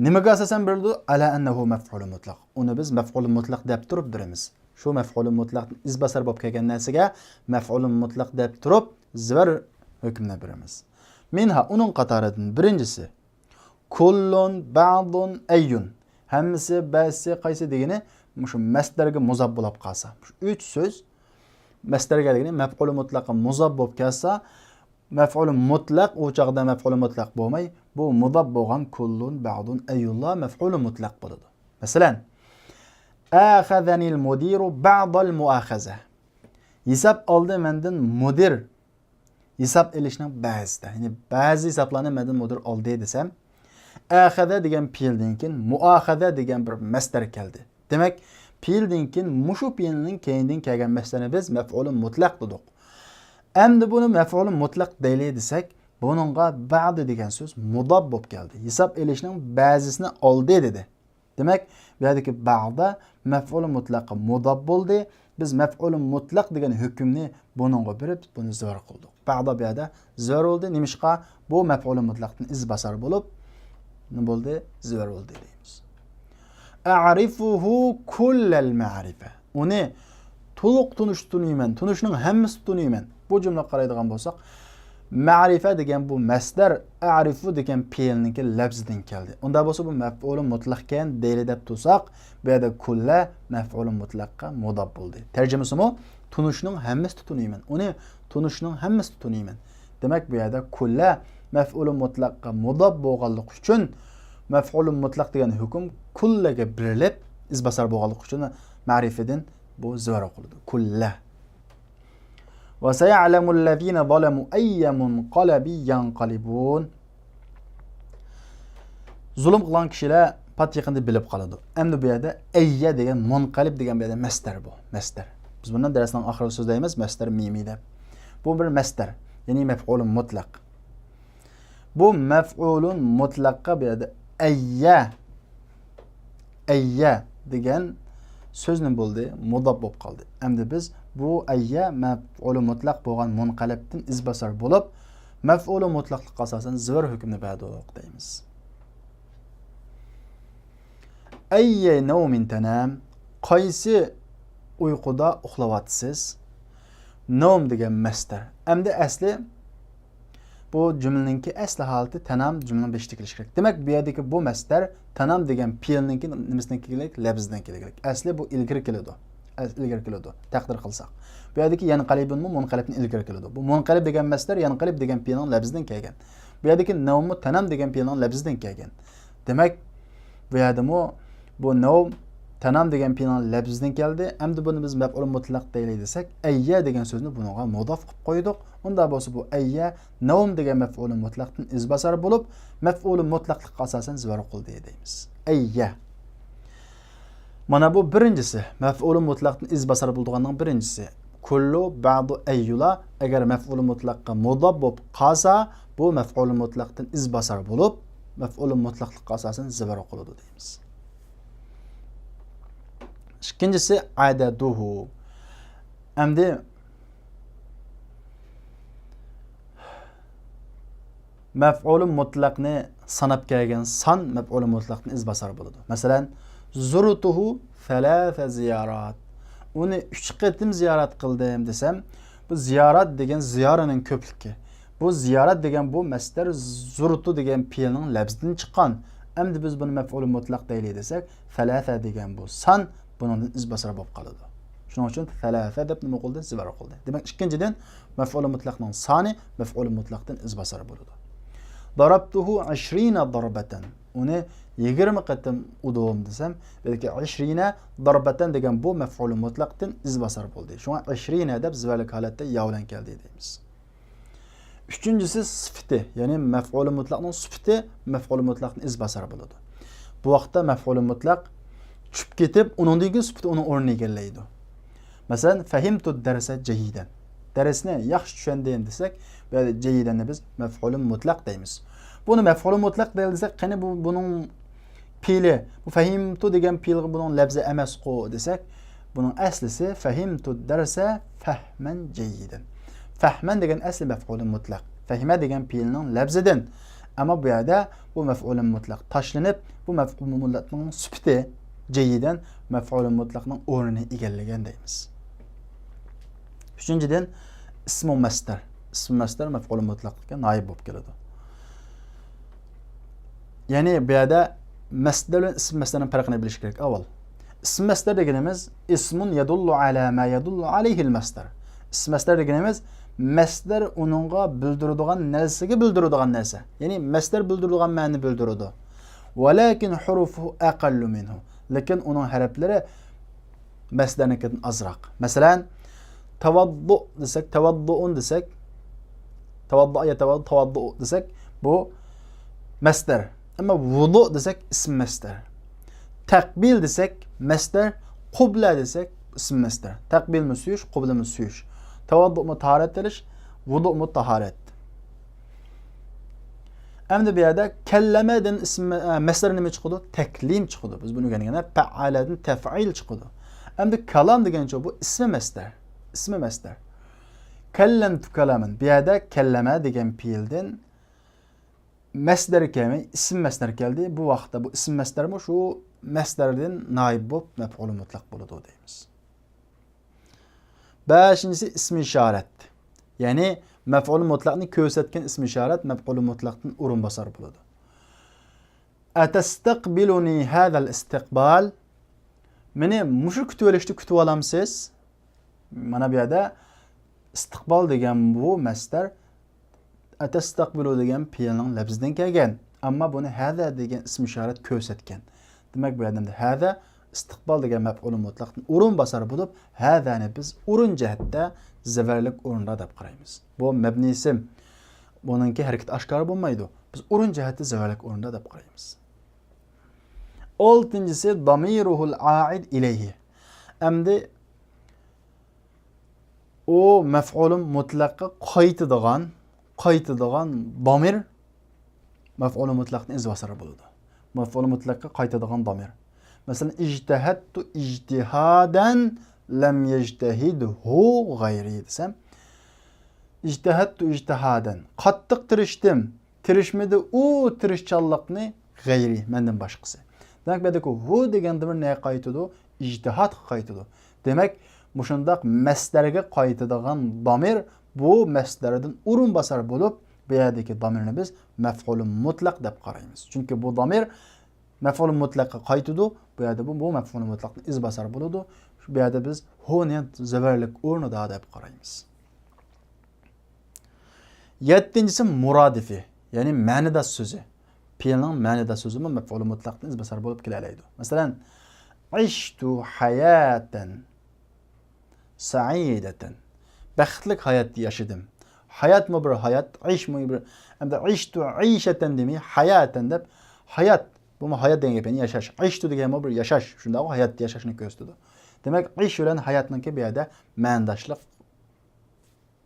نېمىگە ئاساسەن بېرىلىدۇ؟ ئەلا ئەننەھۇ مەفئۇلى مۇتلەق. ئۇنى بىز مەفئۇلى مۇتلەق دەپ تۇرۇپ بېرىمىز. شۇ مەفئۇلى مۇتلەقتىن ئىزباسار بولۇپ كەلگەن نەرسىگە مەفئۇلى مۇتلەق دەپ تۇرۇپ زىبار ھۆكمىنى بېرىمىز. مىنھا، ئۇنىڭ قاتارىدىن بىرىنچىسى، كۇللۇن، بەئزۇن، ئەييۇن. ھەممىسى، بەزىسى، قايسى دېگىنى مۇشۇ مەسدەرگە مۇزاپ بولۇپ قالسا، مۇشۇ ئۈچ سۆز مەسدەرگە دېگىنى مەپئۇلى مۇتلەققە مۇزاپ بولۇپ كەلسە، مەپئۇلى مۇتلەق، ئۇ چاغدا مەپئۇلى مۇتلەق بولماي، بۇ مۇزاپ بولغان كۇللۇن، بەئدۇن، ئەييۇللا مەپئۇلى مۇتلەق بولىدۇ. مەسىلەن، ئەخەزەنىل مۇدىرۇ بەئدەل مۇئاخەزە. ھېساب ئالدى مەندىن مۇدىر. ھېساب ئېلىشنىڭ بەزىسىدە، يەنى بەزى ھېسابلارنى مەندىن مۇدىر ئالدى دېسەم، ئەخەزە دېگەن پېئىلدىن كېيىن مۇئاخەزە دېگەن بىر مەسدەر كەلدى. دېمەك، پېئىلدىن كېيىن مۇشۇ پېئىلنىڭ كەينىدىن كەلگەن مەسدەرنى بىز مەپئۇلى مۇتلەق دېدۇق. ئەمدى بۇنى مەپئۇلى مۇتلەق دەيلى دېسەك، بۇنىڭغا بەئدە دېگەن سۆز مۇزاپ بولۇپ كەلدى. ھېساب ئېلىشنىڭ بەزىسىنى ئالدى دېدى. دېمەك، بۇ يەردىكى بەئدە مەپئۇلى مۇتلەققە مۇزاپ بولدى. بىز مەپئۇلى مۇتلەق دېگەن ھۆكۈمنى بۇنىڭغا بېرىپ، بۇنى زۆر قىلدۇق. بەئدە بۇ يەردە زۆر بولدى. نېمىشقا؟ بۇ مەپئۇلى مۇتلەقتىن ئىز باسار بولۇپ، نېمە بولدى؟ زۆر بولدى دەيمىز. ئەرىفۇھۇ كۇللەل مەرىفە. ئۇنى تولۇق تونۇشتا تونۇيمەن، تونۇشنىڭ ھەممىسىدە تونۇيمەن. بۇ جۈملىگە قارايدىغان بولساق، مەرىفە دېگەن بۇ مەسدەر ئەرىفۇ دېگەن پېئىلنىڭكى لەپزىدىن كەلدى. ئۇنداق بولسا بۇ مەپئۇلى مۇتلەقكەن دەيلى دەپ تۇرساق، بۇ يەردە كۇللە مەپئۇلى مۇتلەققە مۇزاپ بولدى. تەرجىمىسىمۇ تونۇشنىڭ ھەممىسىدە تونۇيمەن. ئۇنى تونۇشنىڭ ھەممىسىدە تونۇيمەن. دېمەك، بۇ يەردە كۇللە مەپئۇلى مۇتلەققە مۇزاپ بولغانلىقى ئۈچۈن مەپئۇلى مۇتلەق دېگەن ھۆكۈم كۇللەگە بېرىلىپ، ئىز باسار بولغانلىقى ئۈچۈن مەرىفىدىن بۇ زۆر قىلىدۇ. كۇللە. ۋە سەيەلەمۇللەزىنە زالەمۇ ئەييە مۇنقەلىبىن يەنقەلىبۇن. زۇلۇم قىلغان كىشىلەر پات يېقىندا بىلىپ قالىدۇ. ئەمدى بۇ يەردە ئەييە دېگەن مۇنقەلىب دېگەن بۇ يەردە مەسدەر بۇ. مەسدەر. بىز بۇنى دەرسنىڭ ئاخىرىدا سۆزلەيمىز، مەسدەر مىمى دەپ. بۇ بىر مەسدەر، يەنى مەپئۇلۇن مۇتلەق. بۇ مەپئۇلۇن مۇتلەققە بۇ يەردە ئەييە، ئەييە دېگەن سۆز نېمە بولدى؟ مۇزاپ بولۇپ قالدى. ئەمدى بىز بۇ ئەييە مەپئۇلى مۇتلەق بولغان مۇنقەلىبتىن ئىز باسار بولۇپ، مەپئۇلى مۇتلەقلىققا ئاساسەن زۆر ھۆكۈمنى بەردۇق دەيمىز. ئەييە نەۋمىن تەنام، قايسى ئۇيقۇدا ئۇخلاۋاتىسىز؟ نەۋم دېگەن مەسدەر. ئەمدى ئەسلى بۇ جۈملىنىڭكى ئەسلى ھالىتى تەنام جۈملىنىڭ بېشىدا كېلىشى كېرەك. دېمەك، بۇ يەردىكى بۇ مەسدەر تەنام دېگەن پېئىلنىڭكى نېمىسىدىن كېلىدۇ؟ لەپزىدىن كېلىدۇ. ئەسلى بۇ ئىلگىرى كېلىدۇ. ئەس-، ئىلگىرى كېلىدۇ. تەقدىر قىلساق. بۇ يەردىكى يەنقەلىبۇنمۇ مۇنقەلىبتىن ئىلگىرى كېلىدۇ. بۇ مۇنقەلىب دېگەن مەسدەر يەنقەلىب دېگەن پېئىلنىڭ لەپزىدىن كەلگەن. بۇ يەردىكى نەۋمۇ تەنام دېگەن پېئىلنىڭ لەپزىدىن كەلگەن. دېمەك، بۇ يەردىمۇ بۇ نەۋم تەنام دېگەن پېئىلنىڭ لەپزىدىن كەلدى. ئەمدى بۇنى بىز مەپئۇل مۇتلەق دەيلى دېسەك، ئەييە دېگەن سۆزنى بۇنىڭغا مۇزاپ قىلىپ قويدۇق. ئۇنداق بولسا بۇ ئەييە نەۋم دېگەن مەپئۇل مۇتلەقتىن ئىز باسار بولۇپ، مەپئۇل مۇتلەقلىققا ئاساسەن زۆر قىلدى دەيمىز. ئەييە. مانا بۇ بىرىنچىسى، مەپئۇل مۇتلەقتىن ئىز باسار بولىدىغاننىڭ بىرىنچىسى. كۇللۇ، بەئدۇ، ئەييۇلا ئەگەر مەپئۇل مۇتلەققە مۇزاپ بولۇپ قالسا، بۇ مەپئۇل مۇتلەقتىن ئىز باسار بولۇپ، مەپئۇل مۇتلەقلىققا ئاساسەن زۆر قىلىدۇ دەيمىز. ئىككىنچىسى، ئەدەدۇھۇ. ئەمدى مەپئۇلى مۇتلەقنى ساناپ كەلگەن سان مەپئۇلى مۇتلەقتىن ئىز باسار بولىدۇ. مەسىلەن، زۇرتۇھۇ سەلاسە زىيارات. ئۇنى ئۈچ قېتىم زىيارەت قىلدىم دېسەم، بۇ زىيارەت دېگەن زىيارەنىڭ كۆپلۈكى. بۇ زىيارەت دېگەن بۇ مەسدەر زۇرتۇ دېگەن پېئىلنىڭ لەپزىدىن چىققان. ئەمدى بىز بۇنى مەپئۇلى مۇتلەق دەيلى دېسەك، سەلاسە دېگەن بۇ سان بۇنىڭدىن ئىز باسار بولۇپ قالىدۇ. شۇنىڭ ئۈچۈن سەلاسە دەپ نېمە قىلدى؟ زۆر قىلدى. دېمەك، ئىككىنچىدىن، مەپئۇلى مۇتلەقنىڭ سانى مەپئۇلى مۇتلەقتىن ئىز باسار بولىدۇ. ضربته عشرين ضربة. ئۇنى يىگىرمە قېتىم ئۇردۇم دېسەم، بەلكى عشرين ضربة دېگەن بۇ مەپئۇلى مۇتلەقتىن ئىز باسار بولدى. شۇڭا عشرين دەپ زۆرلۈك ھالەتتە يا بىلەن كەلدى دەيمىز. ئۈچىنچىسى سۈپىتى، يەنى مەپئۇلى مۇتلەقنىڭ سۈپىتى مەپئۇلى مۇتلەقتىن ئىز باسار بولىدۇ. بۇ ۋاقىتتا مەپئۇلى مۇتلەق چۈشۈپ كېتىپ، ئۇنىڭدىن كېيىن سۈپىتى ئۇنىڭ ئورنىنى ئىگىلەيدۇ. مەسىلەن، فەھىمتۇ دەرسە جەييىدەن. دەرسنى ياخشى چۈشەندىم دېسەك، بۇ يەردە جەييىدەننى بىز مەپئۇلى مۇتلەق دەيمىز. بۇنى مەپئۇلى مۇتلەق دەيلى دېسەك، قېنى بۇ، بۇنىڭ پېئىلى، بۇ فەھىمتۇ دېگەن پېئىلغا بۇنىڭ لەپزى ئەمەسقۇ دېسەك، بۇنىڭ ئەسلىسى فەھىمتۇ دەرسە فەھمەن جەييىدەن. فەھمەن دېگەن ئەسلى مەپئۇلى مۇتلەق. فەھمە دېگەن پېئىلنىڭ لەپزىدىن. ئەمما بۇ يەردە بۇ مەپئۇلى مۇتلەق تاشلىنىپ، بۇ مەپئۇلى مۇتلەقنىڭ سۈپىتى جەييىدەن مەپئۇلى مۇتلەقنىڭ ئورنىنى ئىگىلىگەن دەيمىز. ئۈچىنچىدىن، ئىسمۇ مەسدەر. ئىسمۇ مەسدەر مەپئۇلى مۇتلەقلىقكە نائىب بولۇپ كېلىدۇ. يەنى بۇ يەردە مەسدەر بىلەن ئىسىم مەسدەرنىڭ پەرقىنى بىلىش كېرەك ئاۋۋال. ئىسىم مەسدەر دېگىنىمىز، اسم يدل على ما يدل عليه المصدر. ئىسىم مەسدەر دېگىنىمىز، مەسدەر ئۇنىڭغا بىلدۈرىدىغان نەرسىگە بىلدۈرىدىغان نەرسە. يەنى مەسدەر بىلدۈرىدىغان مەنىنى بىلدۈرىدۇ. ولكن حروفه أقل منه. لېكىن ئۇنىڭ ھەرپلىرى مەسدەرنىڭكىدىن ئازراق. مەسىلەن، تەۋەددۇ دېسەك، تەۋەددۇئۇن دېسەك، تەۋەددۇئە يەتەۋەددۇ، تەۋەددۇئۇ دېسەك، بۇ مەسدەر. ئەمما ۋۇدۇ دېسەك، ئىسىم مەسدەر. تەقبىل دېسەك، مەسدەر. قۇبلە دېسەك، ئىسىم مەسدەر. تەقبىلمۇ سۆيۈش، قۇبلىمۇ سۆيۈش. تەۋەددۇمۇ تاھارەت ئېلىش، ۋۇدۇمۇ تاھارەت. ئەمدى بۇ يەردە كەللەمەدىن ئىسىم، ئە، مەسدەر نېمە چىقىدۇ؟ تەكلىم چىقىدۇ. بىز بۇنى ئۆگەنگەندە پەئەلەدىن تەفئىل چىقىدۇ. ئەمدى كالام دېگەنچۇ بۇ ئىسمى مەسدەر. ئىسمى مەسدەر. كەللەمتۇ كالامەن. بۇ يەردە كەللەمە دېگەن پېئىلدىن مەسدەر كەلمەي، ئىسىم مەسدەر كەلدى. بۇ ۋاقىتتا بۇ ئىسىم مەسدەرمۇ شۇ مەسدەردىن نائىب بولۇپ مەپئۇلى مۇتلەق بولىدۇ دەيمىز. بەشىنچىسى ئىسمى ئىشارەت. يەنى مەپئۇلى مۇتلەقنى كۆرسەتكەن ئىسمى ئىشارەت مەپئۇلى مۇتلەقتىن ئورۇنباسار بولىدۇ. ئەتەستەقبىلۇنى ھەزەل ئىستىقبال. مېنى مۇشۇ كۈتۈۋېلىشنى كۈتۈۋالامسىز؟ مانا بۇ يەردە ئىستىقبال دېگەن بۇ مەسدەر ئەتەستەقبىلۇ دېگەن پېئىلنىڭ لەپزىدىن كەلگەن. ئەمما بۇنى ھەزە دېگەن ئىسمى ئىشارەت كۆرسەتكەن. دېمەك، بۇ يەردە ھەزە ئىستىقبال دېگەن مەپئۇلى مۇتلەقتىن ئورۇنباسار بولۇپ، ھەزەنى بىز ئورۇن جەھەتتە زەۋەرلىك ئورۇندا دەپ قارايمىز. بۇ مەبنىي ئىسىم. بۇنىڭكى ھەرىكىتى ئاشكارا بولمايدۇ. بىز ئورۇن جەھەتتە زەۋەرلىك ئورۇندا دەپ قارايمىز. ئالتىنچىسى، ضميره العائد إليه. ئەمدى ئۇ مەپئۇلى مۇتلەققە قايتىدىغان، قايتىدىغان دامىر مەپئۇلى مۇتلەقتىن ئىزباسار بولىدۇ. مەپئۇلى مۇتلەققە قايتىدىغان دامىر. مەسىلەن، اجتهدت اجتهادا لم يجتهده غيري دېسەم، اجتهدت اجتهادا، قاتتىق تىرىشتىم، تىرىشمىدى ئۇ تىرىشچانلىقنى غەيرى، مەندىن باشقىسى. دېمەك، بۇ يەردىكى ھۇ دېگەن دامىر نەگە قايتىدۇ؟ ئىجتىھادقا قايتىدۇ. دېمەك، مۇشۇنداق مەسدەرگە قايتىدىغان دامىر بۇ مەسدەردىن ئورۇنباسار بولۇپ، بۇ يەردىكى دامىرنى بىز مەفئۇلى مۇتلەق دەپ قارايمىز. چۈنكى بۇ دامىر مەفئۇلى مۇتلەققە قايتىدۇ. بۇ يەردە بۇ، بۇ مەفئۇلى مۇتلەقتىن ئىزباسار بولىدۇ. بۇ يەردە بىز ھۇنى زەۋەرلىك ئورنىدا دەپ قارايمىز. يەتتىنچىسى مۇرادىفى، يەنى مەنىداش سۆزى. پېئىلنىڭ مەنىداش سۆزىمۇ مەپئۇلى مۇتلەقتىن ئىزباسار بولۇپ كېلەلەيدۇ. مەسىلەن، عشت حياة سعيدة. بەختلىك ھاياتتا ياشىدىم. ھاياتمۇ بىر ھايات، عيشمۇ بىر، ئەمدى عشت عيشة دېمەي، حياة دەپ، ھايات، بۇمۇ ھايات دېگەن گەپ، يەنى ياشاش. عشت دېگەنمۇ بىر ياشاش، شۇنداقمۇ ھاياتتا ياشاشنى كۆرسىتىدۇ. دېمەك، عيش بىلەن ھاياتنىڭكى بۇ يەردە مەنىداشلىق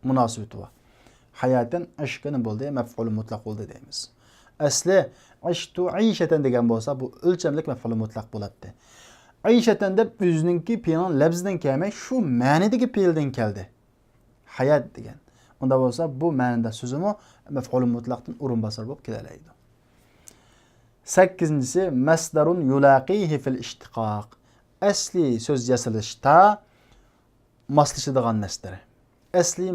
مۇناسىۋىتى بار. حياة عشت بولدى، مەپئۇلى مۇتلەق بولدى دەيمىز. ئەسلى عشت عيشة دېگەن بولسا، بۇ ئۆلچەملىك مەپئۇلى مۇتلەق بولاتتى. عيشة دەپ ئۆزىنىڭكى پېئىلنىڭ لەپزىدىن كەلمەي، شۇ مەنىدىكى پېئىلدىن كەلدى. ھايات دېگەن. ئۇنداق بولسا، بۇ مەنىداش سۆزىمۇ مەپئۇلى مۇتلەقتىن ئورۇنباسار بولۇپ كېلەلەيدۇ. سەككىزىنچىسى، مەسدەرۇن يۇلاقىيھى فىل ئىشتىقاق. ئەسلى سۆز ياسىلىشتا ماسلىشىدىغان مەسدەر. ئەسلى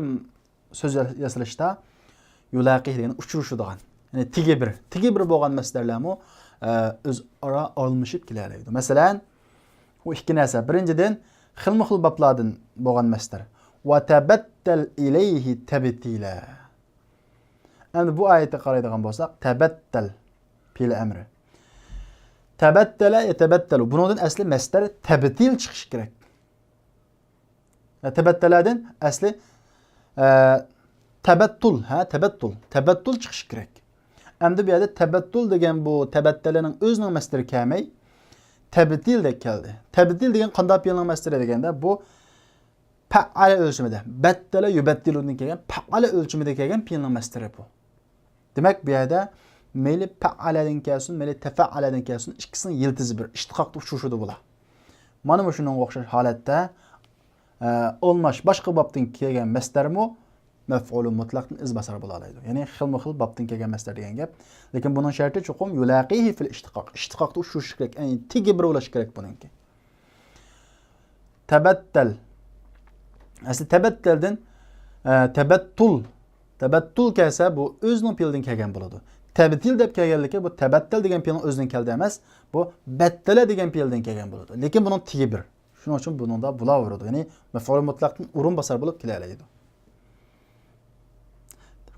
سۆز ياسىلىشتا يۇلاقىي دېگەن ئۇچرىشىدىغان. يەنى تېگى بىر. تېگى بىر بولغان مەسدەرلەرمۇ، ئە، ئۆزئارا ئالمىشىپ كېلەلەيدۇ. مەسىلەن، ئۇ ئىككى نەرسە. بىرىنچىدىن، خىلمۇ خىل بابلاردىن بولغان مەسدەر. ۋە تەبەتتەل ئىلەيھى تەبتىلە. ئەمدى بۇ ئايەتكە قارايدىغان بولساق، تەبەتتەل پېئىل ئەمرى. تەبەتتەلە يەتەبەتتەلۇ. بۇنىڭدىن ئەسلى مەسدەر تەبتىل چىقىشى كېرەك. تەبەتتەلەدىن ئەسلى، ئە، تەبەتتۇل، ھە، تەبەتتۇل. تەبەتتۇل چىقىشى كېرەك. ئەمدى بۇ يەردە تەبەتتۇل دېگەن بۇ تەبەتتەلەنىڭ ئۆزىنىڭ مەسدىرى كەلمەي، تەبتىل دەپ كەلدى. تەبتىل دېگەن قانداق پېئىلنىڭ مەسدىرى دېگەندە، بۇ پەئەلە ئۆلچىمىدە، بەتتەلە يۇبەتتىلۇدىن كەلگەن پەئەلە ئۆلچىمىدە كەلگەن پېئىلنىڭ مەسدىرى بۇ. دېمەك، بۇ يەردە مەيلى پەئەلەدىن كەلسۇن، مەيلى تەفەئەلەدىن كەلسۇن، ئىككىسىنىڭ يىلتىزى بىر، ئىشتىقاقتا ئۇچرىشىدۇ بۇلار. مانا مۇشۇنىڭغا ئوخشاش ھالەتتە، ئە، ئالماش باشقا بابتىن كەلگەن مەسدەرمۇ مەفئۇلى مۇتلەقتىن ئىزباسار بولالايدۇ. يەنى خىلمۇ خىل بابتىن كەلگەن مەسدەر دېگەن گەپ. لېكىن بۇنىڭ شەرتى چوقۇم يۇلاقىيھى فىل ئىشتىقاق. ئىشتىقاقتا ئۇچرىشىشى كېرەك، يەنى تېگى بىر بولۇشى كېرەك بۇنىڭكى. تەبەتتەل. ئەسلى تەبەتتەلدىن، ئە، تەبەتتۇل. تەبەتتۇل كەلسە، بۇ ئۆزىنىڭ پېئىلىدىن كەلگەن بولىدۇ. تەبتىل دەپ كەلگەنلىكى، بۇ تەبەتتەل دېگەن پېئىلنىڭ ئۆزىدىن كەلدى ئەمەس، بۇ بەتتەلە دېگەن پېئىلدىن كەلگەن بولىدۇ. لېكىن بۇنىڭ تېگى بىر. شۇنىڭ ئۈچۈن بۇنىڭدا بولاۋېرىدۇ. يەنى مەفئۇل مۇتلەقتىن ئورۇن باسار بولۇپ كېلەلەيدۇ.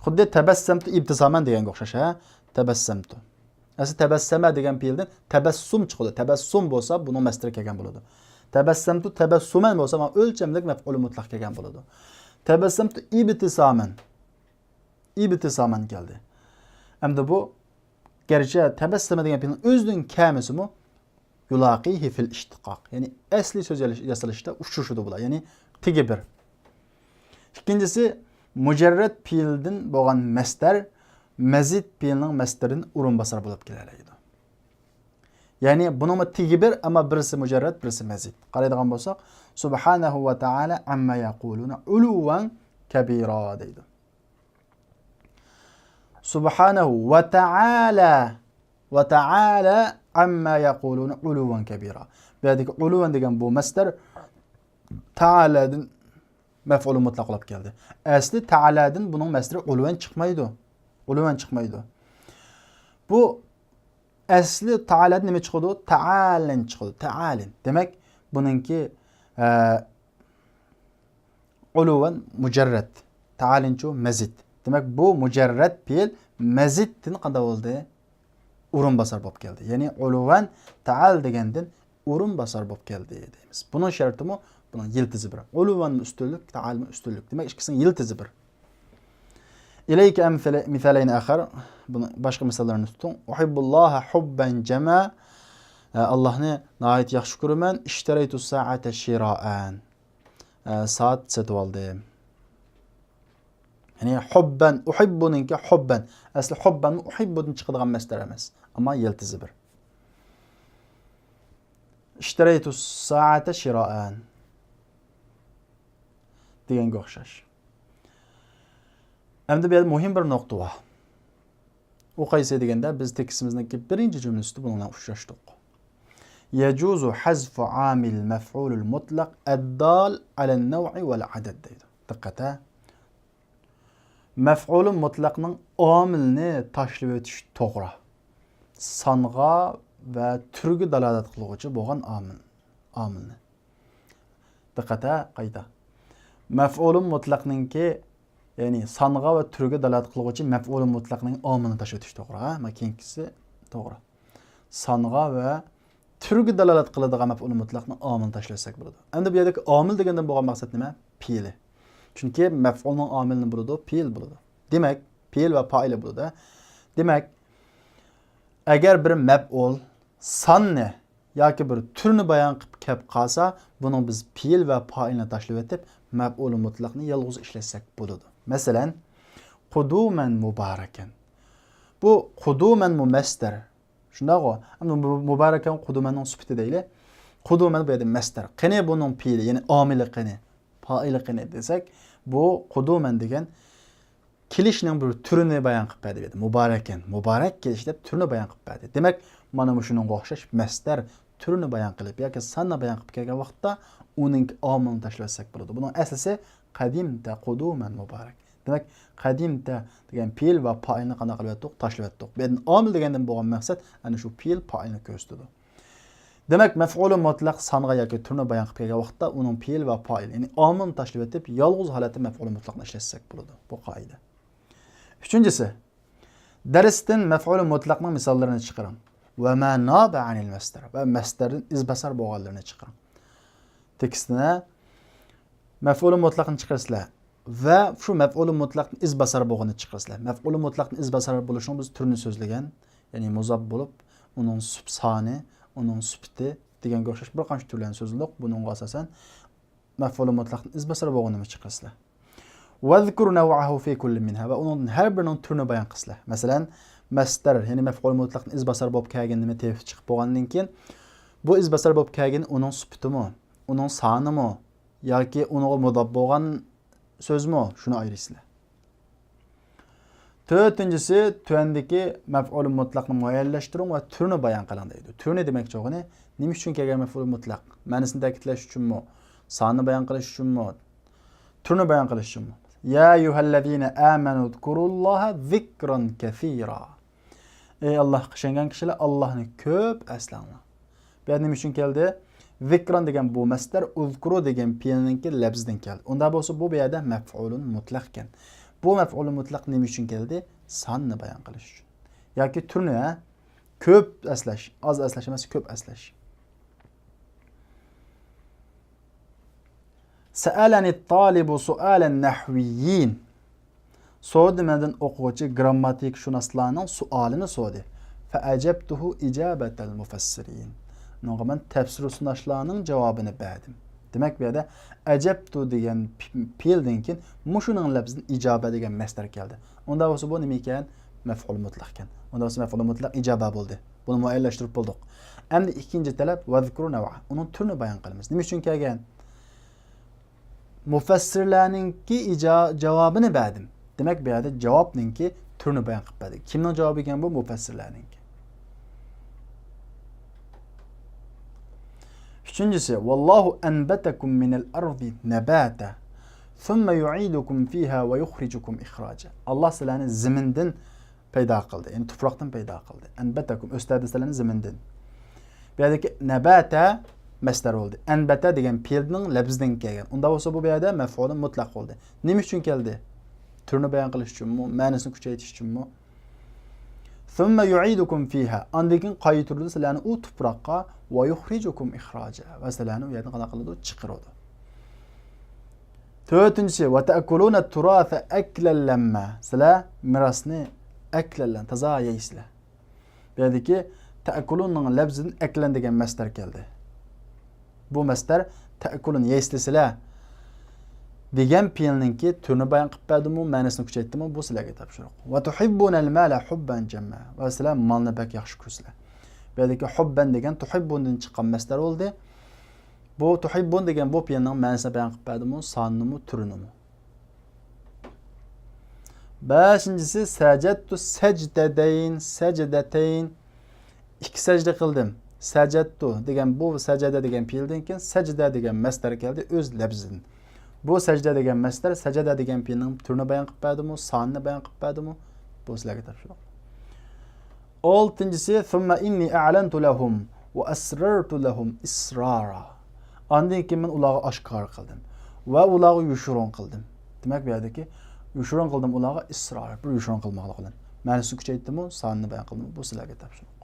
خۇددى تەبەسسەمتۇ ئىبتىسامەن دېگەنگە ئوخشاش، ھە؟ تەبەسسەمتۇ. ئەسلى تەبەسسەمە دېگەن پېئىلدىن تەبەسسۇم چىقىدۇ. تەبەسسۇم بولسا بۇنىڭ مەستىرى كەلگەن بولىدۇ. تەبەسسەمتۇ تەبەسسۇمەن بولسا مانا ئۆلچەملىك مەپئۇلى مۇتلەق كەلگەن بولىدۇ. تەبەسسەمتۇ ئىبتىسامەن. ئىبتىسامەن كەلدى. ئەمدى بۇ گەرچە تەبەسسەمە دېگەن پېئىلنىڭ ئۆزىدىن كەلمىسىمۇ، يۇلاقىھى فىل ئىشتىقاق. يەنى ئەسلى سۆز ياسىلىشتا ئۇچرىشىدۇ بۇلار. يەنى تېگى بىر. ئىككىنچىسى، مۇجەررەت پېئىلدىن بولغان مەستەر مەزىد پېئىلنىڭ مەستىرىدىن ئورۇن باسار بولۇپ كېلەلەيدۇ. يەنى بۇنىڭمۇ تېگى بىر، ئەمما بىرسى مۇجەررەت، بىرسى مەزىد. قارايدىغان بولساق، سۇبھانەھۇ ۋە تائالە ئەمما يەقۇلۇنە ئۇلۇۋەن كەبىرا دەيدۇ. سۇبھانەھۇ ۋە تائالە، ۋە تائالە ئەمما يەقۇلۇنە ئۇلۇۋەن كەبىرا. بۇ يەردىكى ئۇلۇۋەن دېگەن بۇ مەستەر تائالەدىن مەفئۇلى مۇتلەق بولۇپ كەلدى. ئەسلى تائالەدىن بۇنىڭ مەستىرى ئۇلۇۋەن چىقمايدۇ. ئۇلۇۋەن چىقمايدۇ. بۇ ئەسلى تائالەدىن نېمە چىقىدۇ؟ تائالىن چىقىدۇ. تائالىن. دېمەك، بۇنىڭكى، ئە، ئۇلۇۋەن مۇجەررەت. تائالىنچۇ مەزىد. دېمەك، بۇ مۇجەررەت پېئىل مەزىدتىن قانداق بولدى؟ ئورۇن باسار بولۇپ كەلدى. يەنى ئۇلۇۋەن تائال دېگەندىن ئورۇن باسار بولۇپ كەلدى دەيمىز. بۇنىڭ شەرتىمۇ، بۇنىڭ يىلتىزى بىر. ئۇلۇۋەنمۇ ئۈستۈنلۈك، تائالمۇ ئۈستۈنلۈك. دېمەك، ئىككىسىنىڭ يىلتىزى بىر. ئىلەيكە ئەمسەلە-، مىسەلەينى ئاخار. بۇنى باشقا مىساللارنى تۇتۇڭ. ئۇھىببۇللاھە ھۇببەن جەمە. ئە، ئاللاھنى ناھايىتى ياخشى كۆرىمەن. ئىشتەرەيتۇ سائەتە شىرائەن. ئە، سائەت سېتىۋالدىم. يەنى ھۇببەن، ئۇھىببۇنىڭكى ھۇببەن. ئەسلى ھۇببەن ئۇھىببۇدىن چىقىدىغان مەستەر ئەمەس. ئەمما يىلتىزى بىر. ئىشتەرەيتۇ سائەتە شىرائەن دېگەنگە ئوخشاش. ئەمدى بۇ يەردە مۇھىم بىر نۇقتا بار. ئۇ قايسى دېگەندە، بىز تېكىستىمىزنىڭكى بىرىنچى جۈملىسىدە بۇنىڭ بىلەن ئۇچراشتۇق. يەجۇزۇ ھەزفۇ ئامىل مەفئۇلىل مۇتلەق ئەددال ئەلەن نەۋئى ۋەل ئەدەد دەيدۇ. دىققەت ھە. مەفئۇلى مۇتلەقنىڭ ئامىلىنى تاشلىۋېتىش توغرا. سانغا ۋە تۈرگە دالالەت قىلغۇچى بولغان ئامىل، ئامىلنى. دىققەت ھە، قايتا. مەفئۇلى مۇتلەقنىڭكى، يەنى سانغا ۋە تۈرگە دالالەت قىلغۇچى مەفئۇلى مۇتلەقنىڭ ئامىلىنى تاشلىۋېتىش توغرا، ھە؟ مانا كېيىنكىسى توغرا. سانغا ۋە تۈرگە دالالەت قىلىدىغان مەپئۇلى مۇتلەقنىڭ ئامىلىنى تاشلىۋەتسەك بولىدۇ. ئەمدى بۇ يەردىكى ئامىل دېگەندىن بولغان مەقسەت نېمە؟ پېئىلى. چۈنكى مەپئۇلنىڭ ئامىلىنى بولىدۇ، پېئىل بولىدۇ. دېمەك، پېئىل ۋە پائىلى بولىدۇ. دېمەك، ئەگەر بىر مەپئۇل ساننى ياكى بىر تۈرنى بايان قىلىپ كەپ قالسا، بۇنىڭ بىز پېئىل ۋە پائىلنى تاشلىۋېتىپ، مەپئۇلى مۇتلەقنى يالغۇز ئىشلەتسەك بولىدۇ. مەسىلەن، قۇدۇمەن مۇبارەكەن. بۇ قۇدۇمەنمۇ مەستەر. شۇنداقغۇ؟ ئەمدى مۇ-، مۇبارەكەن قۇدۇمەننىڭ سۈپىتى دەيلى. قۇدۇمەن بۇ يەردە مەستەر. قېنى بۇنىڭ پېئىلى، يەنى ئامىلى قېنى؟ پائىلى قېنى دېسەك، بۇ قۇدۇمەن دېگەن كېلىشنىڭ بىر تۈرىنى بايان قىلىپ بەردى بۇ يەردە. مۇبارەكەن، مۇبارەك كېلىش دەپ تۈرىنى بايان قىلىپ بەردى. دېمەك، مانا مۇشۇنىڭغا ئوخشاش مەستەر تۈرىنى بايان قىلىپ ياكى ساننى بايان قىلىپ كەلگەن ۋاقىتتا ئۇنىڭ ئامىلىنى تاشلىۋەتسەك بولىدۇ. بۇنىڭ ئەسلىسى قەدىمتە قۇدۇمەن مۇبارەك. دېمەك، قەدىمتە دېگەن پېئىل ۋە پائىلنى قانداق قىلىۋەتتۇق؟ تاشلىۋەتتۇق. بۇ يەردىن ئامىل دېگەندىن بولغان مەقسەت ئەنە شۇ پېئىل پائىلنى كۆرسىتىدۇ. دېمەك، مەفئۇلى مۇتلەق سانغا ياكى تۈرنى بايان قىلىپ كەلگەن ۋاقىتتا ئۇنىڭ پېئىل ۋە پائىل، يەنى ئامىلنى تاشلىۋېتىپ، يالغۇز ھالەتتە مەفئۇلى مۇتلەقنى ئىشلەتسەك بولىدۇ. بۇ قائىدە. ئۈچىنچىسى، دەرستىن مەفئۇلى مۇتلەقنىڭ مىساللىرىنى چىقىرىڭ. ۋە ما نابە ئەنىل مەستەر. ۋە مەستەردىن ئىز باسار بولغانلىرىنى چىقىرىڭ. تېكىستىنى مەفئۇلى مۇتلەقنى چىقىرىسىلەر. ۋە شۇ مەفئۇلى مۇتلەقنى ئىز باسار بولغىنىنى چىقىرىسىلەر. مەفئۇلى مۇتلەقنى ئىز باسار بولۇشنىڭ بىز تۈرىنى سۆزلىگەن. يەنى مۇزاپ بولۇپ، ئۇنىڭ سۈپ-، سانى، ئۇنىڭ سۈپىتى دېگەنگە ئوخشاش بىر قانچە تۈرلەرنى سۆزلىدۇق. بۇنىڭغا ئاساسەن مەفئۇلى مۇتلەقنى ئىز باسار بولغىنىنى چىقىرىسىلەر. ۋەزكۇر نەۋئەھۇ فى كۇللى مىنھا. ۋە ئۇنىڭدىن ھەر بىرىنىڭ تۈرىنى بايان قىلىسىلەر. مەسىلەن، مەستەر، يەنى مەفئۇلى مۇتلەقنى ئىز باسار بولۇپ كەلگىنىنى تېپىپ چىقىپ بولغاندىن كېيىن، بۇ ئىز باسار بولۇپ كەلگىنى ئۇنىڭ سۈپىتىمۇ، ئۇنىڭ سانىمۇ ياكى ئۇنىڭغا مۇداپ بولغان سۆزمۇ؟ شۇنى ئايرىيسىلەر. تۆتىنچىسى، تۆۋەندىكى مەپئۇلى مۇتلەقنى مۇئەييەنلەشتۈرۈڭ ۋە تۈرىنى بايان قىلىڭ دەيدۇ. تۈرىنى دېمەكچى بولغىنى، نېمە ئۈچۈن كەلگەن مەپئۇلى مۇتلەق؟ مەنىسىنى تەكىتلەش ئۈچۈنمۇ؟ سانىنى بايان قىلىش ئۈچۈنمۇ؟ تۈرىنى بايان قىلىش ئۈچۈنمۇ؟ يا ئەييۇھەللەزىنە ئامەنۇ ئۇزكۇرۇللاھە زىكرەن كەسىرا. ئەي ئاللاھقا ئىشەنگەن كىشىلەر، ئاللاھنى كۆپ ئەسلەڭلار. بۇ يەردە نېمە ئۈچۈن كەلدى؟ ذىكران دېگەن بۇ مەسدەر ئۇزكۇرۇ دېگەن پېئىلنىڭكى لەپزىدىن كەلدى. ئۇنداق بولسا بۇ، بۇ يەردە مەفئۇلۇن مۇتلەق ئىكەن. بۇ مەفئۇلۇن مۇتلەق نېمە ئۈچۈن كەلدى؟ ساننى بايان قىلىش ئۈچۈن. ياكى تۈرنى، ھە؟ كۆپ ئەسلەش. ئاز ئەسلەش ئەمەس، كۆپ ئەسلەش. سەئەلەنى تالىبۇ سۇئالەن نەھۋىيين. سورىدى مەندىن ئوقۇغۇچى گىرامماتىكىشۇناسلارنىڭ سوئالىنى سورىدى. فەئەجەبتۇھۇ ئىجابەتەل مۇفەسسىرىين. ئۇنىڭغا مەن تەپسىرشۇناسلارنىڭ جاۋابىنى بەردىم. دېمەك، بۇ يەردە ئەجەبتۇ دېگەن پېئىلدىن كېيىن مۇشۇنىڭ لەپزىدىن ئىجابە دېگەن مەسدەر كەلدى. ئۇنداق بولسا بۇ نېمە ئىكەن؟ مەفئۇل مۇتلەق ئىكەن. ئۇنداق بولسا مەفئۇل مۇتلەق ئىجابە بولدى. بۇنى مۇئەييەنلەشتۈرۈپ بولدۇق. ئەمدى ئىككىنچى تەلەپ، ۋەزكۇرۇ نەۋئە. ئۇنىڭ تۈرىنى بايان قىلىمىز. نېمە ئۈچۈن كەلگەن؟ مۇفەسسىرلەرنىڭكى ئىجا-، جاۋابىنى بەردىم. دېمەك، بۇ يەردە جاۋابنىڭكى تۈرىنى بايان قىلىپ بەردى. كىمنىڭ جاۋابى ئىكەن بۇ؟ مۇفەسسىرلەرنىڭكى. ئۈچىنچىسى، ۋاللاھۇ ئەنبەتەكۇم مىنەل ئەرزى نەباتە، سۇممە يۇئىدۇكۇم فىھا ۋە يۇخرىجۇكۇم ئىخراجا. ئاللا سىلەرنى زېمىندىن پەيدا قىلدى. يەنى تۇپراقتىن پەيدا قىلدى. ئەنبەتەكۇم، ئۆستۈردى سىلەرنى زېمىندىن. بۇ يەردىكى نەباتە مەسدەر بولدى. ئەنبەتە دېگەن پېئىلنىڭ لەپزىدىن كەلگەن. ئۇنداق بولسا بۇ، بۇ يەردە مەفئۇلى مۇتلەق بولدى. نېمە ئۈچۈن كەلدى؟ تۈرىنى بايان قىلىش ئۈچۈنمۇ، مەنىسىنى كۈچەيتىش ئۈچۈنمۇ؟ ثم يعيدكم فيها. ئاندىن كېيىن قايتۇرىدۇ سىلەرنى ئۇ تۇپراققا. ويخرجكم إخراجا. ۋە سىلەرنى ئۇ يەردىن قانداق قىلىدۇ؟ چىقىرىدۇ. تۆتىنچىسى، وتأكلون التراث أكلا لما. سىلەر مىراسنى ئەكلەن لەمما، تازا يەيسىلەر. بۇ يەردىكى تەئكۇلۇننىڭ لەپزىدىن ئەكلەن دېگەن مەسدەر كەلدى. بۇ مەسدەر تەئكۇلۇن، يەيسىلەر دېگەن پېئىلنىڭكى تۈرىنى بايان قىلىپ بەردىمۇ، مەنىسىنى كۈچەيتتىمۇ، بۇ سىلەرگە تاپشۇرۇق. وتحبون المال حبا جما. ۋە سىلەر مالنى بەك ياخشى كۆرىسىلەر. بۇ يەردىكى ھۇببەن دېگەن تۇھىببۇندىن چىققان مەسدەر بولدى. بۇ تۇھىببۇن دېگەن بۇ پېئىلنىڭ مەنىسىنى بايان قىلىپ بەردىمۇ، سانىنىمۇ، تۈرىنىمۇ. بەشىنچىسى، سەجەتتۇ سەجدەتەين، سەجدەتەين. ئىككى سەجدە قىلدىم. سەجەتتۇ دېگەن بۇ سەجەدە دېگەن پېئىلدىن كېيىن سەجدە دېگەن مەسدەر كەلدى ئۆز لەپزىدىن. بۇ سەجدە دېگەن مەسدەر سەجەدە دېگەن پېئىلنىڭ تۈرىنى بايان قىلىپ بەردىمۇ، سانىنى بايان قىلىپ بەردىمۇ؟ بۇ سىلەرگە تاپشۇرۇق. ئالتىنچىسى، ثم إني أعلنت لهم وأسررت لهم إسرارا. ئاندىن كېيىن مەن ئۇلارغا ئاشكارا قىلدىم ۋە ئۇلارغا يوشۇرۇن قىلدىم. دېمەك، بۇ يەردىكى يوشۇرۇن قىلدىم ئۇلارغا ئىسرار، بىر يوشۇرۇن قىلماقلىق بىلەن. مەنىسىنى كۈچەيتتىمۇ، سانىنى بايان قىلدىمۇ، بۇ سىلەرگە تاپشۇرۇق.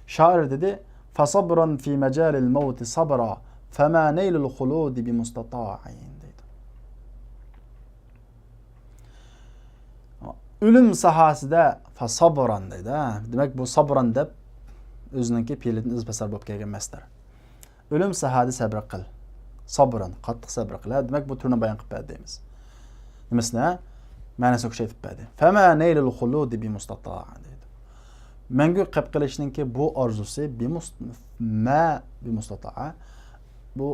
شائىر دېدى، فصبرا في مجال الموت صبرا، فما نيل الخلود بمستطاع دەيدۇ. ئۆلۈم ساھەسىدە فصبرا دەيدۇ. دېمەك، بۇ سابران دەپ ئۆزىنىڭكى پېئىلىدىن ئىزباسار بولۇپ كەلگەن مەسدەر. ئۆلۈم ساھەدە سەبرى قىل. سابران، قاتتىق سەبرى قىل. ھە، دېمەك، بۇ تۈرنى بايان قىلىپ بەردى دەيمىز. نېمىسىنى؟ مەنىسىنى كۈچەيتىپ بەردى. فما نيل الخلود بمستطاع دەيدۇ. مەڭگۈ قېلىپ قېلىشنىڭكى بۇ ئارزۇسى بمس-، ما بمستطاع. بۇ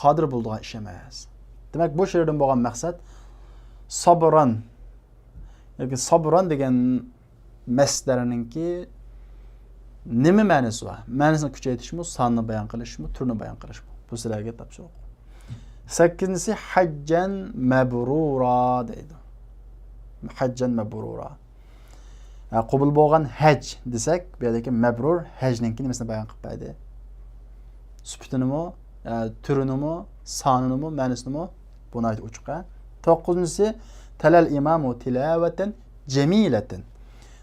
قادىر بولىدىغان ئىش ئەمەس. دېمەك، بۇ شېئىردىن بولغان مەقسەت سابران ياكى سابران دېگەن مەسدەرنىڭكى نېمە مەنىسى بار؟ مەنىسىنى كۈچەيتىشمۇ، سانىنى بايان قىلىشمۇ، تۈرنى بايان قىلىشمۇ؟ بۇ سىلەرگە تاپشۇرۇق. سەككىزىنچىسى، ھەججەن مەبرۇرا دەيدۇ. ھەججەن مەبرۇرا. ھە، قوبۇل بولغان ھەج دېسەك، بۇ يەردىكى مەبرۇر ھەجنىڭكى نېمىسىنى بايان قىلىپ بەردى؟ سۈپىتىنىمۇ، ئە، تۈرىنىمۇ، سانىنىمۇ، مەنىسىنىمۇ؟ بۇ ناھايىتى ئوچۇق، ھە. توققۇزىنچىسى، تەلەل ئىمامۇ تىلاۋەتەن جەمىلەتەن.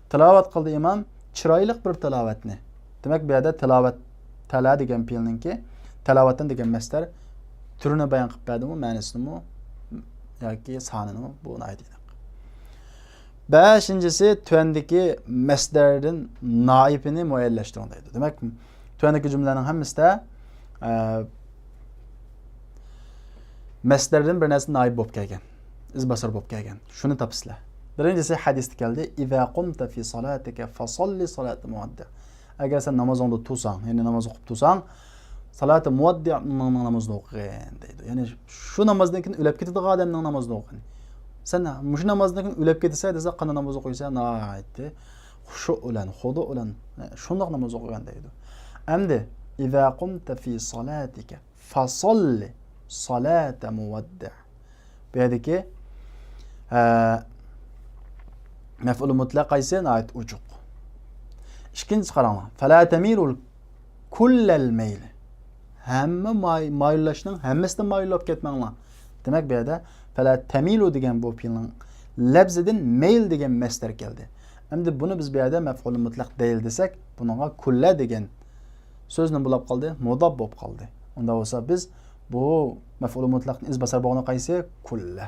تىلاۋەت قىلدى ئىمام چىرايلىق بىر تىلاۋەتنى. دېمەك، بۇ يەردە تىلاۋەت، تەلا دېگەن پېئىلنىڭكى تىلاۋەتەن دېگەن مەسدەر تۈرىنى بايان قىلىپ بەردىمۇ، مەنىسىنىمۇ ياكى سانىنىمۇ؟ بۇ ناھايىتى ئېنىق. بەشىنچىسى، تۆۋەندىكى مەسدەردىن نائىپىنى مۇئەييەنلەشتۈرۈڭ دەيدۇ. دېمەك، تۆۋەندىكى جۈملىلەرنىڭ ھەممىسىدە، ئە، مەسدەردىن بىر نەرسە نائىپ بولۇپ كەلگەن، ئىزباسار بولۇپ كەلگەن. شۇنى تاپىسىلەر. بىرىنچىسى ھەدىستە كەلدى، إذا قمت في صلاتك فصل صلاة مودع. ئەگەر سەن نامازىڭدا تۇرساڭ، يەنى ناماز ئوقۇپ تۇرساڭ، سالاتى مۇۋەددىئنىڭ نامىزىنى ئوقۇغىن دەيدۇ. يەنى شۇ نامازدىن كېيىن ئۆلۈپ كېتىدىغان ئادەمنىڭ نامىزىنى ئوقۇغىن. سەن مۇشۇ نامازدىن كېيىن ئۆلۈپ كېتىسەن دېسە، قانداق ناماز ئوقۇيسەن؟ ناھايىتى خۇشۇ بىلەن، خۇدۇ بىلەن، شۇنداق ناماز ئوقۇغىن دەيدۇ. ئەمدى، إذا قمت في صلاتك فصل صلاة مودع. بۇ يەردىكى، ئە، مەفئۇل مۇتلەق قايسى؟ ناھايىتى ئوچۇق. ئىككىنچىسى قاراڭلار. فلا تميلوا كل الميل. ھەممە ماي-، مايىللاشنىڭ ھەممىسىدىن مايىل بولۇپ كەتمەڭلار. دېمەك، بۇ يەردە فلا تميلوا دېگەن بۇ پېئىلنىڭ لەپزىدىن مەيل دېگەن مەسدەر كەلدى. ئەمدى بۇنى بىز بۇ يەردە مەپئۇلى مۇتلەق دەيلى دېسەك، بۇنىڭغا كۇللە دېگەن سۆز نېمە بولۇپ قالدى؟ مۇداپ بولۇپ قالدى. ئۇنداق بولسا بىز بۇ مەپئۇلى مۇتلەقنىڭ ئىزباسار بولغىنى قايسى؟ كۇللە.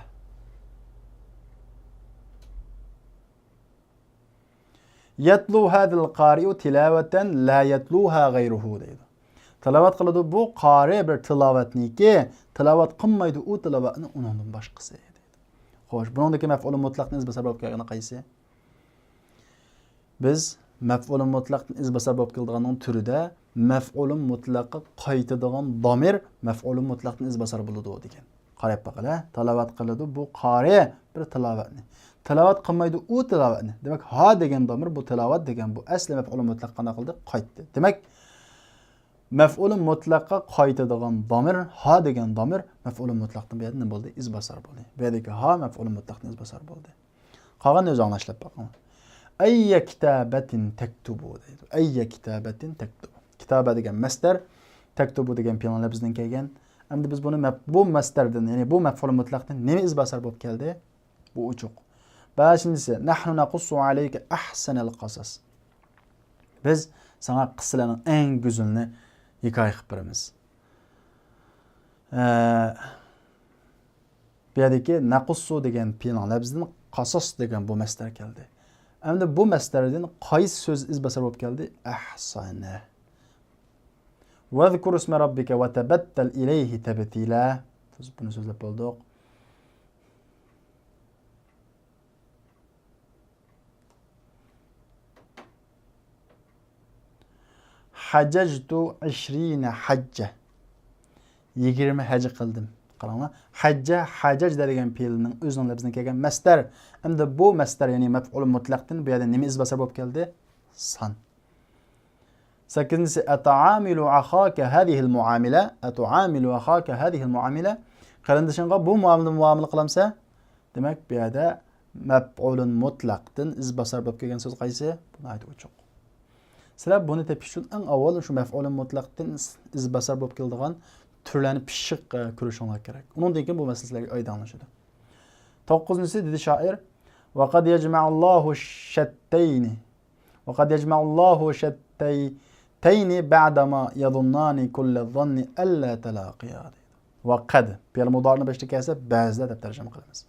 يتلو هذا القارئ تلاوة لا يتلوها غيره دەيدۇ. تىلاۋەت قىلىدۇ بۇ قارى بىر تىلاۋەتنىكى، تىلاۋەت قىلمايدۇ ئۇ تىلاۋەتنى ئۇنىڭدىن باشقىسى دەيدۇ. خوش، بۇنىڭدىكى مەپئۇلى مۇتلەقنىڭ ئىزباسار بولۇپ كەلگىنى قايسى؟ بىز مەپئۇلى مۇتلەقتىن ئىزباسار بولۇپ كېلىدىغاننىڭ تۈرىدە مەپئۇلى مۇتلەققە قايتىدىغان دامىر مەپئۇلى مۇتلەقتىن ئىزباسار بولىدۇ دېگەن. قاراپ باقىلى، تىلاۋەت قىلىدۇ بۇ قارى بىر تىلاۋەتنى. تىلاۋەت قىلمايدۇ ئۇ تىلاۋەتنى. دېمەك، ھا دېگەن دامىر بۇ تىلاۋەت دېگەن بۇ ئەسلى مەپئۇلى مۇتلەق قانداق قىلدى؟ قايتتى. دېمەك، مەپئۇلى مۇتلەققە قايتىدىغان دامىر، ھا دېگەن دامىر مەپئۇلى مۇتلەقتىن بۇ يەردە نېمە بولدى؟ ئىزباسار بولدى. بۇ يەردىكى ھا مەپئۇلى مۇتلەقتىن ئىزباسار بولدى. قالغاننى ئۆزۈڭلار ئىشلەپ باقىڭلار. ئەييە كىتابەتىن تەكتۇبۇ دەيدۇ. ئەييە كىتابەتىن تەكتۇبۇ. كىتابە دېگەن مەسدەر، تەكتۇبۇ دېگەن پېئىلنىڭ لەپزىدىن كەلگەن. ئەمدى بىز بۇنى مەپ-، بۇ مەسدەردىن، يەنى بۇ مەپئۇلى مۇتلەقتىن نېمە ئىزباسار بولۇپ كەلدى؟ بۇ ئوچۇق. بەشىنچىسى، نەھنۇ نەقۇسسۇ ئەلەيكە ئەھسەنەل قەسەس. بىز ساڭا قىسسىلەرنىڭ ئەڭ گۈزىلىنى ھېكايە قىلىپ بېرىمىز. ئە، بۇ يەردىكى نەقۇسسۇ دېگەن پېئىلنىڭ لەپزىدىن قاساس دېگەن بۇ مەسدەر كەلدى. ئەمدى بۇ مەسدەردىن قايسى سۆز ئىزباسار بولۇپ كەلدى؟ ئەھسەنە. ۋەزكۇر ئىسمە رەببىكە ۋەتەبەتتەل ئىلەيھى تەبتىلە. بىز بۇنى سۆزلەپ بولدۇق. ھەجەجتۇ ئىشرىنە ھەججە. يىگىرمە ھەج قىلدىم. قاراڭلار. ھەججە، ھەجەجدە دېگەن پېئىلنىڭ ئۆزىنىڭ لەپزىدىن كەلگەن مەسدەر. ئەمدى بۇ مەسدەر، يەنى مەپئۇلى مۇتلەقتىن بۇ يەردە نېمە ئىزباسار بولۇپ كەلدى؟ سان. سەككىزىنچىسى، ئەتۇئامىلۇ ئەخاكە ھەزىھىل مۇئامىلە، ئەتۇئامىلۇ ئەخاكە ھەزىھىل مۇئامىلە، قېرىندىشىڭغا بۇ مۇئامىلىدىن مۇئامىلە قىلامسەن؟ دېمەك، بۇ يەردە مەپئۇلۇن مۇتلەقتىن ئىزباسار بولۇپ كەلگەن سۆز قايسى؟ بۇ ناھايىتى ئوچۇق. سىلەر بۇنى تېپىش ئۈچۈن ئەڭ ئاۋۋال شۇ مەپئۇلۇن مۇتلەقتىن ئىز-، ئىزباسار بولۇپ كېلىدىغان تۈرلەرنى پىششىق، ئە، كۆرۈشۈڭلار كېرەك. ئۇنىڭدىن كېيىن بۇ مەسىلە سىلەرگە ئايدىڭلىشىدۇ. توققۇزىنچىسى، دېدى شائىر، ۋەقەد يەجمەئۇللاھۇ شەتتەينى. ۋەقەد يەجمەئۇللاھۇ شەتتەينى بەئدەما يەزۇننانى كۇللەززاننى ئەللا تەلاقىيا دەيدۇ. ۋەقەد. پېئىل مۇدارىنىڭ بېشىدا كەلسە، بەزىدە دەپ تەرجىمە قىلىمىز.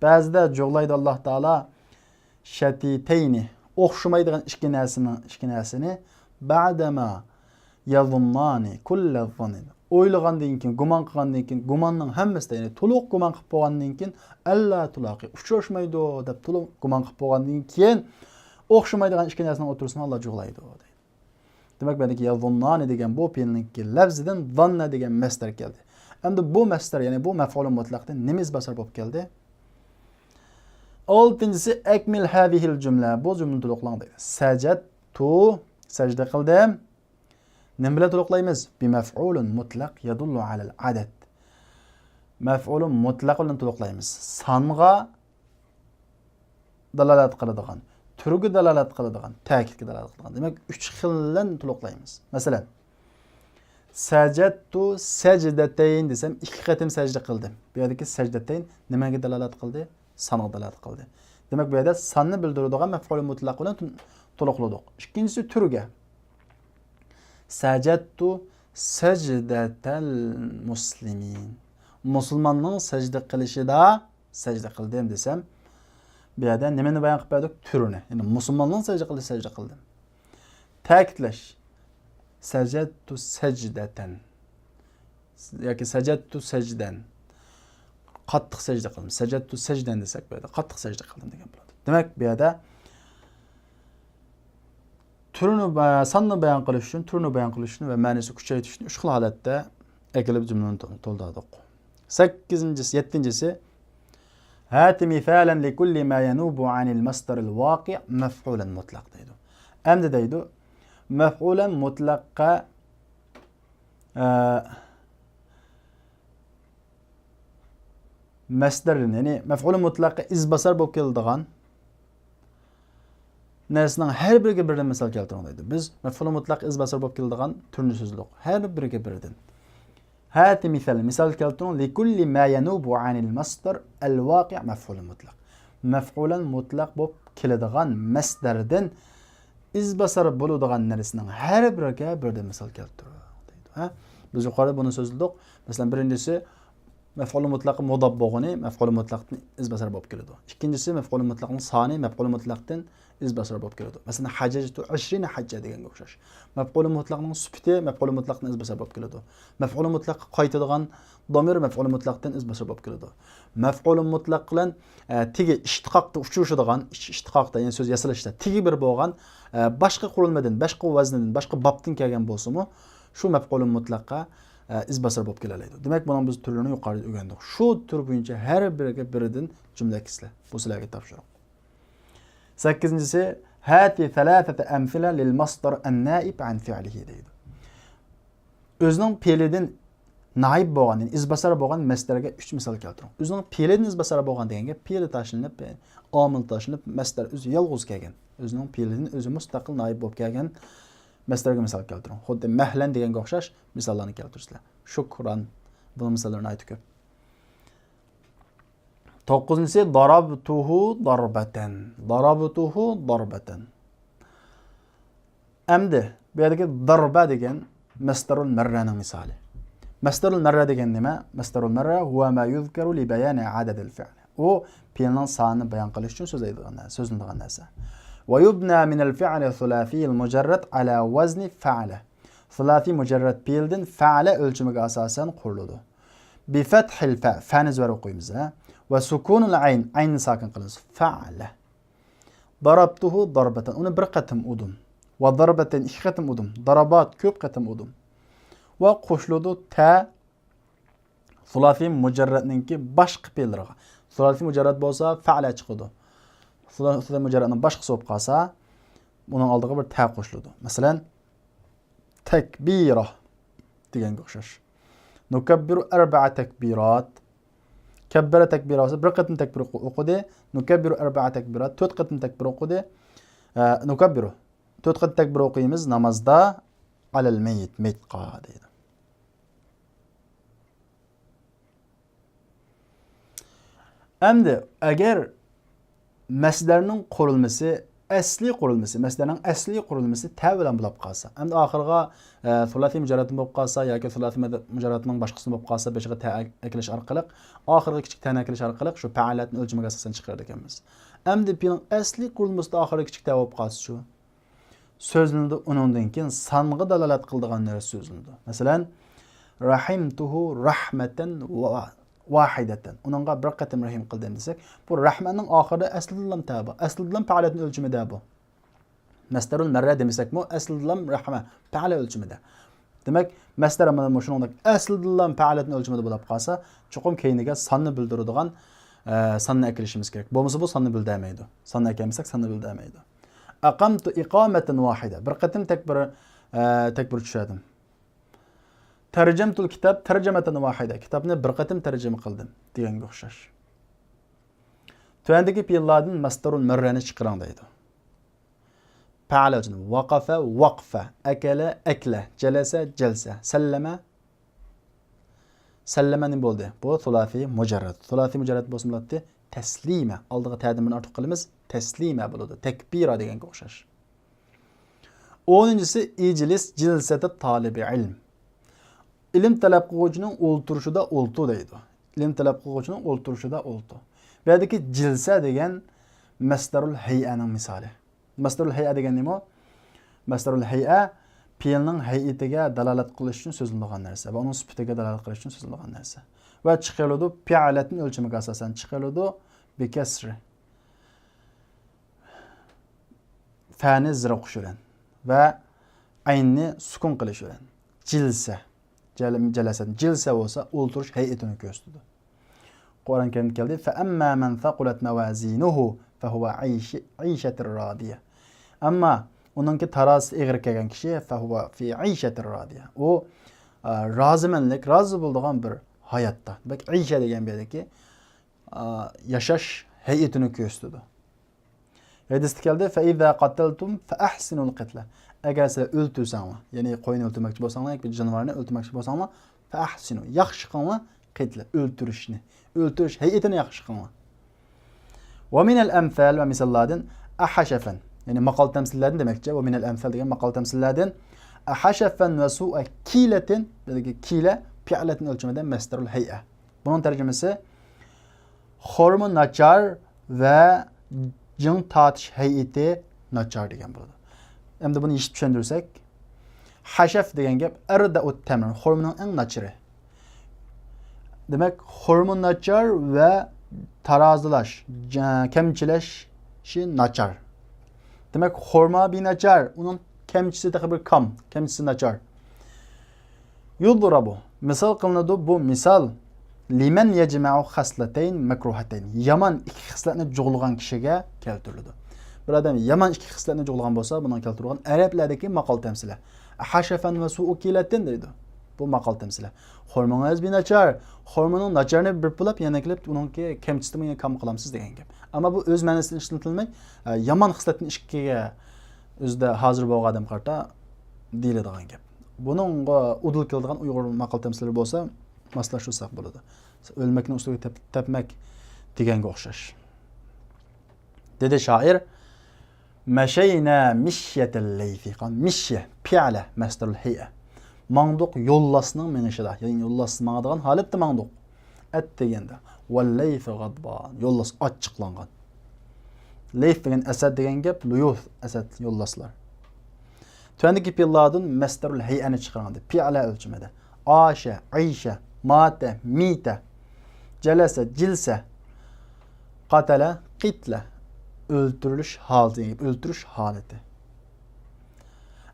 بەزىدە جۇغلايدۇ ئاللاھ تائالا شەتتەينى، ئوخشىمايدىغان ئىككى نەرسىنىڭ، ئىككى نەرسىنى، بەئدەما يەزۇننانى كۇللەززاننى. ئويلىغاندىن كېيىن، گۇمان قىلغاندىن كېيىن، گۇماننىڭ ھەممىسىدە، يەنى تولۇق گۇمان قىلىپ بولغاندىن كېيىن، ئەللا تۇلاقى، ئۇچراشمايدۇ دەپ تولۇق گۇمان قىلىپ بولغاندىن كېيىن، ئوخشىمايدىغان ئىككى نەرسىنىڭ ئوتتۇرىسىنى ئاللا جۇغلايدۇ دەيدۇ. دېمەك، بۇ يەردىكى يەزۇننانى دېگەن بۇ پېئىلنىڭكى لەپزىدىن زاننە دېگەن مەسدەر كەلدى. ئەمدى بۇ مەسدەر، يەنى بۇ مەپئۇلى مۇتلەقتىن نېمە ئىزباسار بولۇپ كەلدى؟ ئالتىنچىسى، ئەكمىل ھەزىھىل جۈملە. بۇ جۈملىنى تولۇقلاڭ دەيدۇ. سەجەدتۇ، سەجدە قىلدىم. نېمە بىلەن تولۇقلايمىز؟ بىمەفئۇلىن مۇتلەق يەدۇللۇ ئەلەل ئەدەد. مەفئۇلى مۇتلەق بىلەن تولۇقلايمىز. سانغا دالالەت قىلىدىغان، تۈرگە دالالەت قىلىدىغان، تەكىتكە دالالەت قىلىدىغان. دېمەك، ئۈچ خىل بىلەن تولۇقلايمىز. مەسىلەن، سەجەدتۇ سەجدەتەين دېسەم، ئىككى قېتىم سەجدە قىلدىم. بۇ يەردىكى سەجدەتەين نېمەگە دالالەت قىلدى؟ سانغا دالالەت قىلدى. دېمەك، بۇ يەردە ساننى بىلدۈرىدىغان مەپئۇلى مۇتلەق بىلەن تولۇقلىدۇق. ئىككىنچىسى تۈرگە. سەجەدتۇ سەجدەتەل مۇسلىمىن. مۇسۇلماننىڭ سەجدە قىلىشىدا سەجدە قىلدىم دېسەم، بۇ يەردە نېمىنى بايان قىلىپ بەردۇق؟ تۈرىنى. يەنى مۇسۇلماننىڭ سەجدە قىلىشى سەجدە قىلدىم. تەكىتلەش. سەجەدتۇ سەجدەتەن. ياكى سەجەدتۇ سەجدەن. قاتتىق سەجدە قىلدىم. سەجەدتۇ سەجدەن دېسەك، بۇ يەردە قاتتىق سەجدە قىلدىم دېگەن بولىدۇ. دېمەك، بۇ يەردە تۈرنى با-، ساننى بايان قىلىش ئۈچۈن، تۈرنى بايان قىلىش ئۈچۈن ۋە مەنىسى كۈچەيتىش ئۈچۈن ئۈچ خىل ھالەتتە ئەكېلىپ جۈملىنى تول-، تولدۇردۇق. سەككىزىنچىسى، يەتتىنچىسى، ھات مىسالەن لىكۇللى ما يەنۇبۇ ئەنىل مەسدەرىل ۋاقىئ مەفئۇلەن مۇتلەق دەيدۇ. ئەمدى دەيدۇ، مەفئۇلەن مۇتلەققە، ئە، مەسدەردىن، يەنى مەفئۇلى مۇتلەققە ئىزباسار بولۇپ كېلىدىغان، نەرسىنىڭ ھەر بىرىگە بىردىن مىسال كەلتۈرۈڭ دەيدۇ. بىز مەپئۇلى مۇتلەق ئىز باسار بولۇپ كېلىدىغان تۈرنى سۆزلىدۇق. ھەر بىرىگە بىردىن. ھاتى مىسال، مىسال كەلتۈرۈڭ. لكل ما ينوب عن المصدر الواقع مفعول مطلق. مەپئۇلەن مۇتلەق بولۇپ كېلىدىغان مەسدەردىن ئىز باسار بولىدىغان نەرسىنىڭ ھەر بىرىگە بىردىن مىسال كەلتۈرۈڭ دەيدۇ. ھە؟ بىز يۇقىرىدا بۇنى سۆزلىدۇق. مەسىلەن، بىرىنچىسى، مەپئۇلى مۇتلەققە مۇداپ بولغىنى مەپئۇلى مۇتلەقتىن ئىز باسار بولۇپ كېلىدۇ. ئىككىنچىسى، مەپئۇلى مۇتلەقنىڭ سانى مەپئۇلى مۇتلەقتىن ئىز باسار بولۇپ كېلىدۇ. مەسىلەن، ھەجەجتۇ ئەشرىنە ھەججە دېگەنگە ئوخشاش. مەپئۇلى مۇتلەقنىڭ سۈپىتى مەپئۇلى مۇتلەقتىن ئىز باسار بولۇپ كېلىدۇ. مەپئۇلى مۇتلەققە قايتىدىغان دامىر مەپئۇلى مۇتلەقتىن ئىز باسار بولۇپ كېلىدۇ. مەپئۇلى مۇتلەق بىلەن، ئە، تېگى ئىشتىقاقتا ئۇچرىشىدىغان، ئىش-، ئىشتىقاقتا، يەنى سۆز ياسىلىشتا تېگى بىر بولغان، ئە، باشقا قۇرۇلمىدىن، باشقا ۋەزندىن، باشقا بابتىن كەلگەن بولسىمۇ، شۇ مەپئۇلى مۇتلەققە، ئە، ئىز باسار بولۇپ كېلەلەيدۇ. دېمەك، بۇنىڭ بىز تۈرلىرىنى يۇقىرىدا ئۆگەندۇق. شۇ تۈر بويىچە ھەر بىرىگە بىردىن جۈملە ئەكىتسىلە. بۇ سىلەرگە تاپشۇرۇق. سەككىزىنچىسى، هات ثلاثة أمثلة للمصدر النائب عن فعله دەيدۇ. ئۆزىنىڭ پېئىلىدىن نائىب بولغان، يەنى ئىز باسار بولغان مەسدەرگە ئۈچ مىسال كەلتۈرۈڭ. ئۆزىنىڭ پېئىلىدىن ئىز باسار بولغان دېگەن گەپ، پېئىلى تاشلىنىپ، ئامىل تاشلىنىپ، مەسدەر ئۆزى يالغۇز كەلگەن. ئۆزىنىڭ پېئىلىدىن ئۆزى مۇستەقىل نائىب بولۇپ كەلگەن مەسدەرگە مىسال كەلتۈرۈڭ. خۇددى مەھلەن دېگەنگە ئوخشاش مىساللارنى كەلتۈرسىلەر. شۇكران. بۇنىڭ مىساللىرى ناھايىتى كۆپ. توققۇزىنچىسى، ضربته ضربة. ضربته ضربة. ئەمدى بۇ يەردىكى ضربة دېگەن مەسدەرۇل مەررەنىڭ مىسالى. مەسدەرۇل مەررە دېگەن نېمە؟ مەسدەرۇل مەررە هو ما يذكر لبيان عدد الفعل. ئۇ پېئىلنىڭ سانىنى بايان قىلىش ئۈچۈن سۆزلەيدىغان نەرسە، سۆزلىنىدىغان نەرسە. ويبنى من الفعل الثلاثي المجرد على وزن فعل. سۇلاسىي مۇجەررەد پېئىلدىن فەئلە ئۆلچىمىگە ئاساسەن قۇرۇلىدۇ. بفتح الفاء، فەنى زەر ئوقۇيمىز، ھە؟ وسكون العين، ئەيننى ساكىن قىلىمىز. فەئلە. ضربته ضربة، ئۇنى بىر قېتىم ئۇردۇم. وضربتين، ئىككى قېتىم ئۇردۇم. ضربات، كۆپ قېتىم ئۇردۇم. ۋە قوشۇلىدۇ تە سۇلاسىي مۇجەررەدنىڭكى باشقا پېئىللىرىغا. سۇلاسىي مۇجەررەد بولسا فەئلە چىقىدۇ. سۇلاسىي مۇجەررەدنىڭ باشقىسى بولۇپ قالسا، ئۇنىڭ ئالدىغا بىر تە قوشۇلىدۇ. مەسىلەن، تەكبىرا دېگەنگە ئوخشاش. نۇكەببىرۇ ئەربەئە تەكبىرات. كەببەرە تەكبىرا بولسا بىر قېتىم تەكبىر ئوقۇ-، ئوقۇدى. نۇكەببىرۇ ئەربەئە تەكبىرات، تۆت قېتىم تەكبىر ئوقۇدى. ئە، نۇكەببىرۇ. تۆت قېتىم تەكبىر ئوقۇيمىز نامازدا. ئەلەل مەييىت، مېيىتقا دەيدۇ. ئەمدى ئەگەر مەسدەرنىڭ قۇرۇلمىسى، ئەسلىي قۇرۇلمىسى، مەسدەرنىڭ ئەسلىي قۇرۇلمىسى تە بىلەن بولۇپ قالسا، ئەمدى ئاخىرىغا، ئە، سۇلاسىي مۇجەررەتمۇ بولۇپ قالسا ياكى سۇلاسىي مەد-، مۇجەررەتنىڭ باشقىسىمۇ بولۇپ قالسا، بېشىغا تە ئەك-، ئەكىلىش ئارقىلىق، ئاخىرىغا كىچىك تەنى ئەكىلىش ئارقىلىق شۇ پەئەلەتنى ئۆلچىمىگە ئاساسەن چىقىرىدىكەنمىز. ئەمدى پېئىلنىڭ ئەسلىي قۇرۇلمىسىدا ئاخىرىغا كىچىك تە بولۇپ قالسىچۇ؟ سۆزلىنىدۇ، ئۇنىڭدىن كېيىن سانغا دالالەت قىلىدىغان نەرسە سۆزلىنىدۇ. مەسىلەن، رەھىمتۇھۇ رەھمەتەن ۋا-، ۋاھىدەتەن. ئۇنىڭغا بىر قېتىم رەھىم قىلدىم دېسەك، بۇ رەھمەتنىڭ ئاخىرىدا ئەسلىدىنلام تە بار. ئەسلىدىنلام پەئەلەتنىڭ ئۆلچىمىدە بۇ. مەسدەرۇل مەررە دېمىسەكمۇ، ئەسلىدىنلام رەھمە، پەئەلە ئۆلچىمىدە. دېمەك، مەسدەر مانا مۇشۇنىڭدەك ئەسلىدىنلام پەئەلەتنىڭ ئۆلچىمىدە بولۇپ قالسا، چوقۇم كەينىگە ساننى بىلدۈرىدىغان، ئە، ساننى ئەكىلىشىمىز كېرەك. بولمىسا بۇ ساننى بىلدۈرمەيدۇ. ساننى ئەكەلمىسەك، ساننى بىلدۈرمەيدۇ. ئەقەمتۇ ئىقامەتەن ۋاھىدە. بىر قېتىم تەكبىر، ئە، تەكبىر چۈشۈردۈم. تەرجەمتۇل كىتاب تەرجەمەتەن ۋاھىدە. كىتابنى بىر قېتىم تەرجىمە قىلدىم دېگەنگە ئوخشاش. تۆۋەندىكى پېئىللاردىن مەسدەرۇل مەررەنى چىقىرىڭ دەيدۇ. پەئەلە ئۆلچىمى. ۋەقەفە، ۋەقفە. ئەكەلە، ئەكلە. جەلەسە، جەلسە. سەللەمە، سەللىمە نېمە بولدى؟ بۇ سۇلاسىي مۇجەررەد. سۇلاسىي مۇجەررەد بولسا بولاتتى. تەسلىمە. ئالدىغا تەدىن بىرنى ئارتۇق قىلىمىز. تەسلىمە بولىدۇ. تەكبىرا دېگەنگە ئوخشاش. ئونىنچىسى، ئىجلىس جىلسەتە تالىبى ئىلم. ئىلىم تەلەپ قىلغۇچىنىڭ ئولتۇرۇشىدا ئولتۇر دەيدۇ. ئىلىم تەلەپ قىلغۇچىنىڭ ئولتۇرۇشىدا ئولتۇر. بۇ يەردىكى جىلسە دېگەن مەسدەرۇل ھەيئەنىڭ مىسالى. مەسدەرۇل ھەيئە دېگەن نېمە؟ مەسدەرۇل ھەيئە پېئىلنىڭ ھەيئىتىگە دالالەت قىلىش ئۈچۈن سۆزلىنىدىغان نەرسە ۋە ئۇنىڭ سۈپىتىگە دالالەت قىلىش ئۈچۈن سۆزلىنىدىغان نەرسە. ۋە چىقىرىلىدۇ، پەئەلەتنىڭ ئۆلچىمىگە ئاساسەن چىقىرىلىدۇ، بىكەسرى. فەنى زېر ئوقۇش بىلەن ۋە ئەيننى سۈكۈن قىلىش بىلەن. جىلسە. جەل-، جەلسە. جىلسە بولسا ئولتۇرۇش ھەيئىتىنى كۆرسىتىدۇ. قۇرئان كەرىمدە كەلدى، فەئەمما مەن سەقۇلەت مەۋازىنۇھۇ فەھۇۋە ئىش-، ئىشەتىر رادىيە. ئەمما ئۇنىڭكى تارازىسى ئېغىر كەلگەن كىشى فەھۇۋە فى ئىشەتىر رادىيە. ئۇ، ئا، رازىمەنلىك، رازى بولىدىغان بىر ھاياتتا. دېمەك، ئىشە دېگەن بۇ يەردىكى، ئا، ياشاش ھەيئىتىنى كۆرسىتىدۇ. ھەدىستە كەلدى، فَإِذَا قَتَلْتُمْ فَأَحْسِنُوا الْقَتْلَ. ئەگەر سىلەر ئۆلتۈرسەڭلار، يەنى قوينى ئۆلتۈرمەكچى بولساڭلار ياكى جانىۋارنى ئۆلتۈرمەكچى بولساڭلار، فَأَحْسِنُوا، ياخشى قىلىڭلار، قېتىلە، ئۆلتۈرۈشنى، ئۆلتۈرۈش ھەيئىتىنى ياخشى قىلىڭلار. وَمِنَ الْأَمْثَالِ، ۋە مىساللاردىن، أَحَشَفًا، يەنى ماقال تەمسىللەردىن دېمەكچى، وَمِنَ الْأَمْثَالِ دېگەن ماقال تەمسىللەردىن، أَحَشَفًا وَسُوءَ كِيلَةٍ، بۇ يەردىكى كىيلە، پىئلەتىن ئۆلچىمىدە مەسدەرۇل ھەيئە. بۇنىڭ تەرجىمىسى، خورما ناچار ۋە جىڭ تارتىش ھەيئىتى ناچار دېگەن بولىدۇ. ئەمدى بۇنى يېشىپ چۈشەندۈرسەك، ھەشەف دېگەن گەپ، أَرْدَأُ التَّمْرِ، خورمىنىڭ ئەڭ ناچىرى. دېمەك، خورما ناچار ۋە تارازىلاش، جا-، كەمچىلەشى ناچار. دېمەك، خورما بىناچار، ئۇنىڭ كەمچىسى تېخى بىر كام، كەمچىسى ناچار. يُضْرَبُ، مىسال قىلىنىدۇ، بۇ مىسال، لِمَنْ يَجْمَعُ خَصْلَتَيْنِ مَكْرُوهَتَيْنِ، يامان ئىككى خىسلەتنى جۇغلىغان كىشىگە كەلتۈرۈلىدۇ. بىر ئادەم يامان ئىككى خىسلەتنى جۇغلىغان بولسا، بۇنىڭغا كەلتۈرۈلگەن ئەرەبلەردىكى ماقال تەمسىلە. أَحَشَفًا وَسُوءَ كِيلَةٍ دەيدۇ. بۇ ماقال تەمسىلە. خورمىڭىز بىناچار، خورمىنىڭ ناچارىنى بىر پۇلاپ، يەنە كېلىپ ئۇنىڭكى كەمچىسىنى يەنە كام قىلامسىز دېگەن گەپ. ئەمما بۇ ئۆز مەنىسىدىن ئىشلىتىلمەي، ئە، يامان خىسلەتتىن ئىككىگە ئۆزىدە ھازىر بولغان ئادەمگە قارىتا دېيىلىدىغان گەپ. بۇنىڭغا ئۇدۇل كېلىدىغان ئۇيغۇر ماقال تەمسىللىرى بولسا ماسلاشتۇرساق بولىدۇ. ئۆلمەكنى ئۇسلۇبى تەپ-، تەپمەك دېگەنگە ئوخشاش. دېدى شائىر، مەشەينە مىشيەتەل لەيسى. قان مىشيە، پىئلە، مەسدەرۇل ھەيئە. ماڭدۇق يوللاسنىڭ مېڭىشىدا. يەنى يوللاس ماڭىدىغان ھالەتتە ماڭدۇق. ئەت دېگەندە. ۋەللەيسۇ غەدبان. يوللاس ئاچچىقلانغان. لەيس دېگەن ئەسەد دېگەن گەپ، لۇيۇس ئەسەد، يوللاسلار. تۆۋەندىكى پېئىللاردىن مەسدەرۇل ھەيئەنى چىقىرىڭ دېدى. پىئلە ئۆلچىمىدە. ئاشە، ئەيشە، ماتە، مىتە، جەلەسە، جىلسە، قاتەلە، قىتلە. ئۆلتۈرۈلۈش ھالىتى، ئۆلتۈرۈش ھالىتى.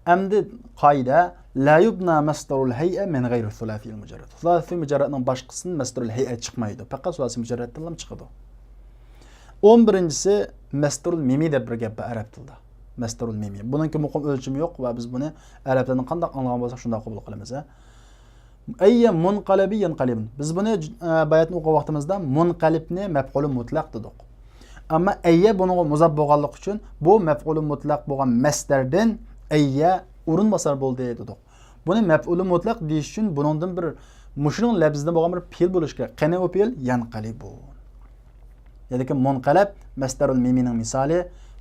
ئەمدى قائىدە، لا يبنى مصدر الهيئة من غير الثلاثي المجرد. سۇلاسىي مۇجەررەتنىڭ باشقىسىدىن مەسدەرۇل ھەيئە چىقمايدۇ. پەقەت سۇلاسىي مۇجەررەتتىنلا چىقىدۇ. ئون بىرىنچىسى مەسدەرۇل مىمى دەپ بىر گەپ بار ئەرەب تىلىدا. مەسدەرۇل مىمى. بۇنىڭكى مۇقىم ئۆلچىمى يوق ۋە بىز بۇنى ئەرەبلەردىن قانداق ئاڭلىغان بولساق شۇنداق قوبۇل قىلىمىز، ھە. ئەييە مۇنقەلىبى يەنقەلىبۇن. بىز بۇنى، ئە، باياتىن ئوقۇغان ۋاقتىمىزدا مۇنقەلىبنى مەپئۇلى مۇتلەق دېدۇق. ئەمما ئەييە بۇنىڭغا مۇزاپ بولغانلىقى ئۈچۈن بۇ مەپئۇلى مۇتلەق بولغان مەسدەردىن ئەييە ئورۇنباسار بولدى دېدۇق. بۇنى مەپئۇلى مۇتلەق دېيىش ئۈچۈن بۇنىڭدىن بىر، مۇشۇنىڭ لەپزىدىن بولغان بىر پېئىل بولۇشى كېرەك. قېنى ئۇ پېئىل؟ يەنقەلىبۇن. يەنىكى مۇنقەلەب مەسدەرۇل مىمىنىڭ مىسالى.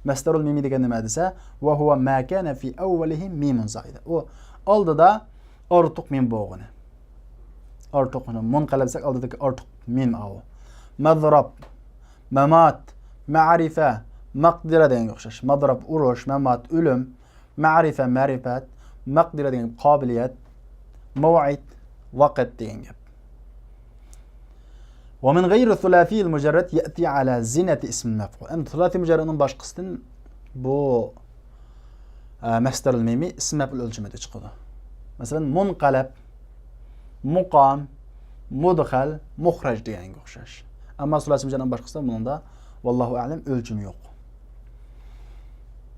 مەسدەرۇل مىمى دېگەن نېمە دېسە، ۋە ھۇۋە ما كانە فى ئەۋۋەلىھى مىمۇن زائىدە. ئۇ ئالدىدا ئارتۇق مىم بولغىنى. ئارتۇق مىم. مۇنقەلەب دېسەك ئالدىدىكى ئارتۇق مىم ئاۋۇ. مەزراب، مەمات، مەرىفە، مەقدىرە دېگەنگە ئوخشاش. مەزراب ئۇرۇش، مەمات ئۆلۈم، مەرىفە، مەرىپەت، مەقدىرە دېگەن قابىلىيەت، مەۋئىد، ۋاقىت دېگەن گەپ. ومن غير الثلاثي المجرد يأتي على زنة اسم المفعول. ئەمدى سۇلاسىي مۇجەررەتنىڭ باشقىسىدىن بۇ، ئە، مەسدەرۇل مىمى ئىسم مەپئۇل ئۆلچىمىدە چىقىدۇ. مەسىلەن، مۇنقەلەب، مۇقام، مۇدخەل، مۇخرەج دېگەنگە ئوخشاش. ئەمما سۇلاسىي مۇجەررەتنىڭ باشقىسىدا بۇنىڭدا، ۋاللاھۇ ئەلەم، ئۆلچىمى يوق.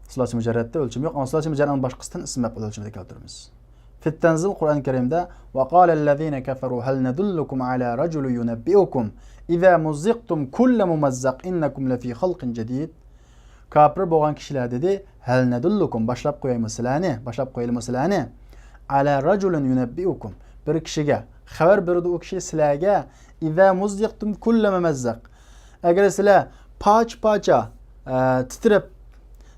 سۇلاسىي مۇجەررەتتە ئۆلچىمى يوق، ئەمما سۇلاسىي مۇجەررەتنىڭ باشقىسىدىن ئىسم مەپئۇل ئۆلچىمىدە كەلتۈرىمىز. في التنزيل، قۇرئان كەرىمدە، وقال الذين كفروا هل ندلكم على رجل ينبئكم إذا مزقتم كل ممزق إنكم لفي خلق جديد. كاپىر بولغان كىشىلەر دېدى، ھەل نەدۇللۇكۇم، باشلاپ قويايمۇ سىلەرنى، باشلاپ قويايلىمۇ سىلەرنى، على رجل ينبئكم، بىر كىشىگە خەۋەر بېرىدۇ ئۇ كىشى سىلەرگە، إذا مزقتم كل ممزق، ئەگەر سىلەر پارچە-پارچە، ئە، تىترەپ،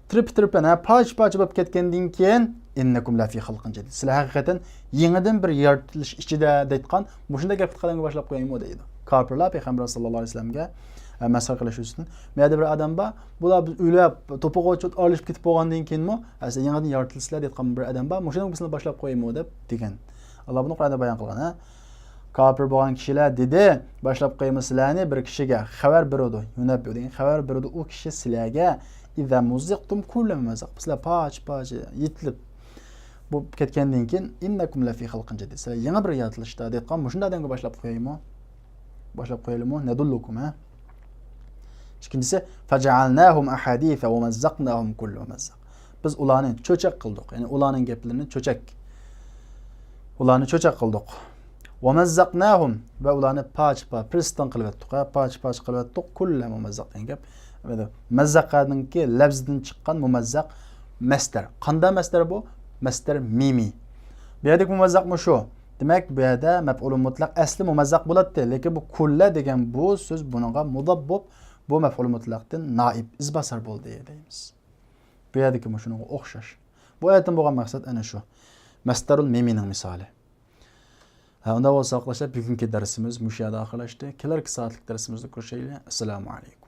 تىرپە-تىرپەن، ھە، پارچە-پارچە بولۇپ كەتكەندىن كېيىن، إنكم لفي خلق جديد، سىلەر ھەقىقەتەن يېڭىدىن بىر يارىتىلىش ئىچىدە دەيدىغان مۇشۇنداق گەپلىك قەدەمگە باشلاپ قويايمۇ دەيدۇ. كاپىرلار پەيغەمبەر ساللاللاھۇ ئەلەيھى ۋەسەللەمگە، ئە، مەسخىرە قىلىش ئۈستىدىن، بۇ يەردە بىر ئادەم بار، بۇلار بىز ئۆلۈپ، توپىغا ئارىلىشىپ كېتىپ بولغاندىن كېيىنمۇ، ئە، سىلەر يېڭىدىن يارىتىلىسىلەر دەيدىغان بىر ئادەم بار، مۇشۇنىڭ بىزنى باشلاپ قويايمۇ دەپ دېگەن. ئاللا بۇنى قۇرئاندا بايان قىلغان، ھە؟ كاپىر بولغان كىشىلەر دېدى، باشلاپ قويىمۇ سىلەرنى بىر كىشىگە خەۋەر بېرىدۇ، يۇنەببىئۇ دېگەن خەۋەر بېرىدۇ ئۇ كىشى سىلەرگە، إذا مزقتم كل ممزق، سىلەر پارچە-پارچە يېتىلىپ بولۇپ كەتكەندىن كېيىن، إنكم لفي خلق جديد، سىلەر يېڭى بىر يارىتىلىشتا دەيدىغان مۇشۇنداق ئادەمگە باشلاپ قويايمۇ؟ باشلاپ قويايلىمۇ؟ ندلكم، ھە؟ ئىككىنچىسى، فجعلناهم أحاديث ومزقناهم كل ممزق. بىز ئۇلارنى چۆچەك قىلدۇق. يەنى ئۇلارنىڭ گەپلىرىنى چۆچەك. ئۇلارنى چۆچەك قىلدۇق. ومزقناهم، ۋە ئۇلارنى پارچە-پارچە، پىرىستىن قىلىۋەتتۇق، ھە، پارچە-پارچە قىلىۋەتتۇق. كل ممزق دېگەن گەپ. مەززەقەنىڭكى لەۋزىدىن چىققان مۇمەززەق مەسدەر. قاندا مەسدەر بۇ؟ مەسدەر مىمىي. بۇ يەردىكى مۇمەززەقمۇ شۇ. دېمەك، بۇ يەردە مەپئۇلۇ مۇتلەق ئەسلى مۇمەززەق بولاتتى، لېكىن بۇ كۇللە دېگەن بۇ سۆز بۇنىڭغا مۇداپ بولۇپ، بۇ مەپئۇلۇ مۇتلەقتىن نائىب، ئىزباسار بولدى دەيمىز. بۇ يەردىكىمۇ شۇنىڭغا ئوخشاش. بۇ ئايەتتىن بولغان مەقسەت ئەنە شۇ. مەسدەرۇل مىمىنىڭ مىسالى. ھە، ئۇنداق بولسا ئارقىداشلار، بۈگۈنكى دەرسىمىز مۇشۇ يەردە ئاخىرلاشتى. كېلەركى سائەتلىك دەرسىمىزدە كۆرۈشەيلى. ئەسسالامۇ ئەلەيكۇم.